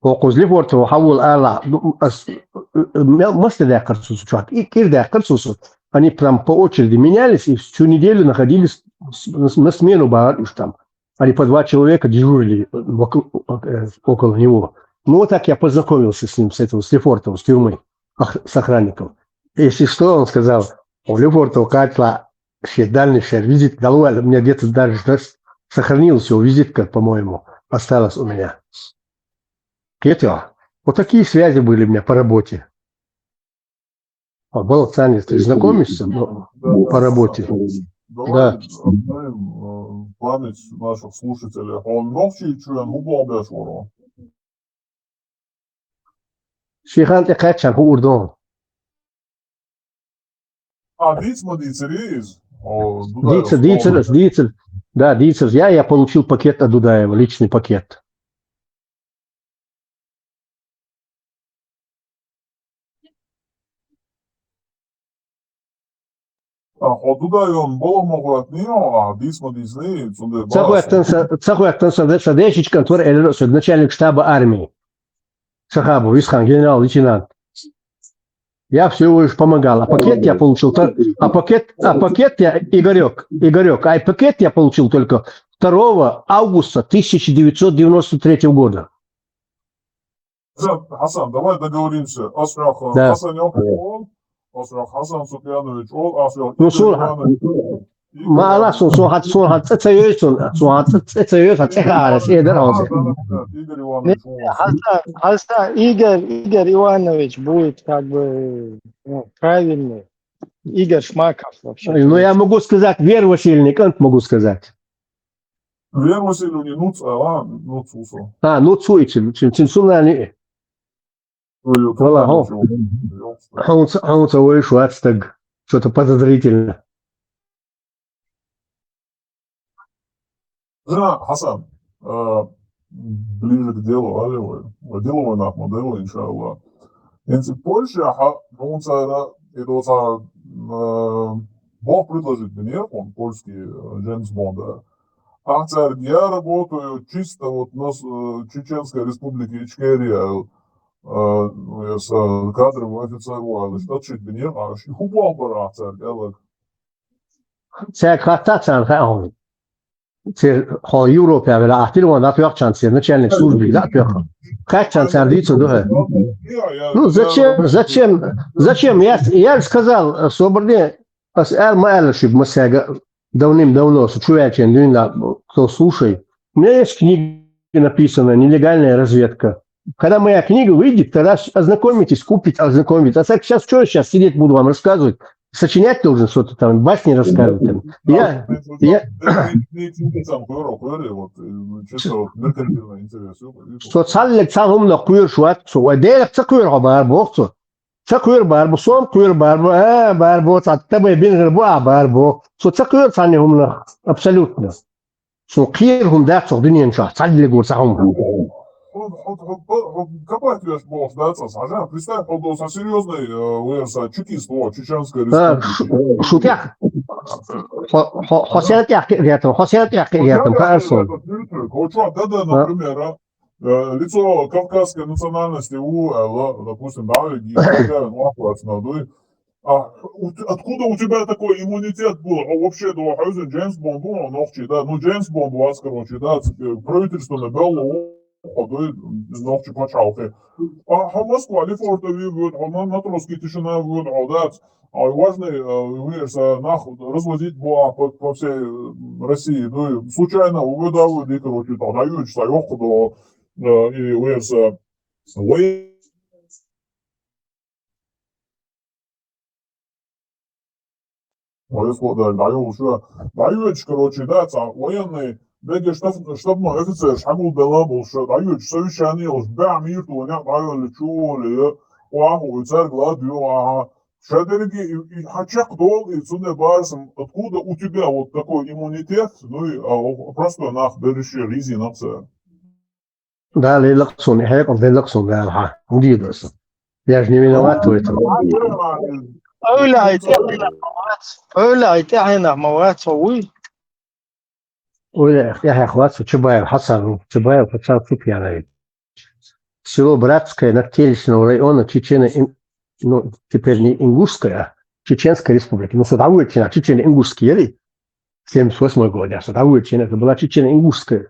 Окуз Лефортово хьавола ала, ну, ас- м- мас тӀа даьккхар цо чохь, и кӀира даьккхар цо. Они прям по очереди менялись, и всю неделю находились с- на смену бахар уж там. Они по два человека дежурили вокруг- э, около него. Ну, вот так я познакомился с ним, с этого, с Лефортовым, с тюрьмы, ох- с охранником. Если что, он сказал, у Лефортова катла шедальный шер визит, головой, у меня где-то даже знаешь, сохранилась его визитка, по-моему, осталась у меня. Кетё. Вот такие связи были у меня по работе. А было ценность, ты знакомишься, но по работе. Да. Давай обновим э, память наших слушателей. Он ногчий чуян губал бешворо. Шихан тӀе кхаьччан хӀу урдон. А, дийца ма дийцари из? О, Дийцар, дийцар, дийцар. Да, дийцар. Я, я получил пакет от Дудаева, личный пакет. А, хьо Дудаеван балха ма гӀоьртаний, а, дийца ма дийцаний, цундела Ца гӀоьртан са, ца гӀоьртан са, са дешичкан твар эллера со, начальник штаба армии. Сахабов Исхан, генерал-лейтенант. Я все уж помогал. А пакет я получил, то- а пакет, а пакет я, Игорек, Игорек, а пакет я получил только второго августа тысяча девятьсот девяносто третьего года. Хасан, давай договоримся. Асрах, Да. Хасан, я понял. Асрах, Хасан Супьянович, ол, Асрах, Ну, Игорь слушай, Иванович. Ма ала сун, сун хат, сун хат, ца ца йой сун, сун хат, ца ца йой хат, ца хара, ца эдар хат. Игорь Иванович, ол. Хасан, Хасан, Игорь, Игорь Иванович будет как бы ну, правильный. Игорь Шмаков вообще. Ну, я могу сказать, Вера Васильевна, Кант могу сказать. Вера Васильевна, ну, ц- а, ну, цусо. А, ну, цуйте, цин цин сунани. Вала, хо. Хонца, хонца ой шуацтаг. Что-то подозрительно. Да, Хасан, э, ближе к делу, а, деловой. Деловой нахма дело, иншаллах. Инси Польша, ха, хонца, это вот, э, Бог предложит мне, он польский, э, Джеймс Бонд, да. А царь, я работаю чисто вот на с- э, Чеченской Республике Ичкерия, э, ну, я с- э, кадровый офицер, а, значит, отшить мне, а, и хубан пора, царь, я лак. Цаьрга хаттар царна хаьа хьуна. Церан хьо Европе вела ахтир ван дӀатоьхчан церан начальник службы дӀатоьхна. Кхаьччан цара дийца ду хьа. Ну, зачем, зачем, зачем? Я, я же сказал, э, собарде, ас аьлла ма аьлла шуьга массаьга, давным-давно, со чу ваьлча дуьйна, кто слушай. У меня есть книга написана, «Нелегальная разведка». Когда моя книга выйдет, тогда с- ознакомитесь, купите, ознакомитесь. А так сейчас что я сейчас сидеть буду вам рассказывать? Сочинять должен что-то там, басни рассказывать. Там. Я, я, Сам курок, вот, э, чисто вот меркантильный интерес. Со цхьаллиг цхьа хӀуманах кхоьруш вац со, вай Делах ца кхоьру хьо бара боху цо. Ца кхоьру бара бу, сом кхоьру бара бу, а, бара бу, цхьа тӀабай бинхар бу, а, бара бу. Со ца кхоьру цхьанна хӀуманах, абсолютно. Со кхера хӀума дац цох дуьнен чохь, цхьаллиг ву цхьа хӀума. Копать веш бохуш, да, цас, хьажа, представь, хьо доса серьезный, э, верса, чекист, о, Чеченской А, Республики. шу- Шу тӀехь, хьо- хьо- хьо сел тӀехь кхиъ гетам, хьо сел тӀехь кхиъ гетам, кхаар суна. Хо чо, да, да, например, а, э, лицо кавказской национальности у, э, ла- допустим, да, и- и- а, у- откуда у тебя такой иммунитет был? А вообще, да, хозяин Джеймс Бонд, ну, ногчий, да, ну, Джеймс Бонд у вас, короче, да, ц- э, правительство на белого ходу, ногчий пачалки. А, а Москва, Лефортови, вот, а на, на Троцкий тишина, вот, а, да, а важный, э, верса, нах, развозить была по, по всей э, России, ну, и случайно, вы, да, вы, короче, там, даёте, саёху, да, э, и верса, вы, Ой, фло, да, да, ё, ещё, да, ё, короче, да, ца, военный, беге штаб, штабной офицер, шагул бела был, что, да, ё, совещание, уж бя мир, то, не, да, ё, лечу, ли, о, а, ой, царь, глад, ё, ага, Шадерги и, и хьачакх дол, и цунда барсам, откуда у тебя вот такой иммунитет? Ну и а, о- просто нах береши ризи нахса. Да, лелаксун, хьекъал лелаксун, да, ха. Уди доса. Я же не виноват в этом. Ойла айта, ойла айта, айна мават, уй. Ой, я хватит, Чубаев Хасан, Чубаев Хасан Супьянович. Село Братское Надкелечного района, Чечено, ну, теперь не Ингушская, а Чеченская республика. Ну, сюда вычина, Чечено-Ингушский, ери. Семьдесят восьмой год, я сюда вычина, это была Чечено-Ингушская.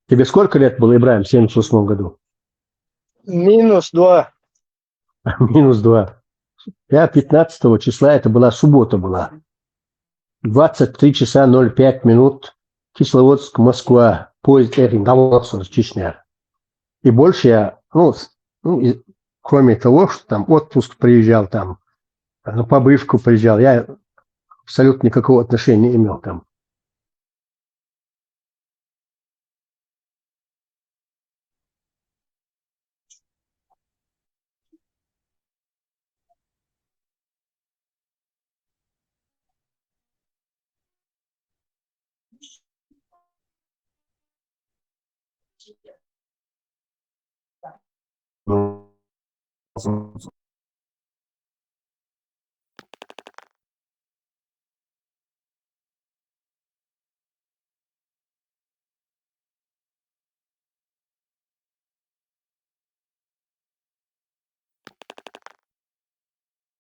Тебе сколько лет было, Ибраим, в семьдесят восьмом году? Минус два. Минус два. Я пятнадцатого числа, это была суббота была. Двадцать три часа ноль пять минут. Кисловодск, Москва. Поезд Эрин, Чечня. И больше я, ну, с- ну, и кроме того, что там отпуск приезжал, там, на побывку приезжал, я абсолютно никакого отношения не имел там.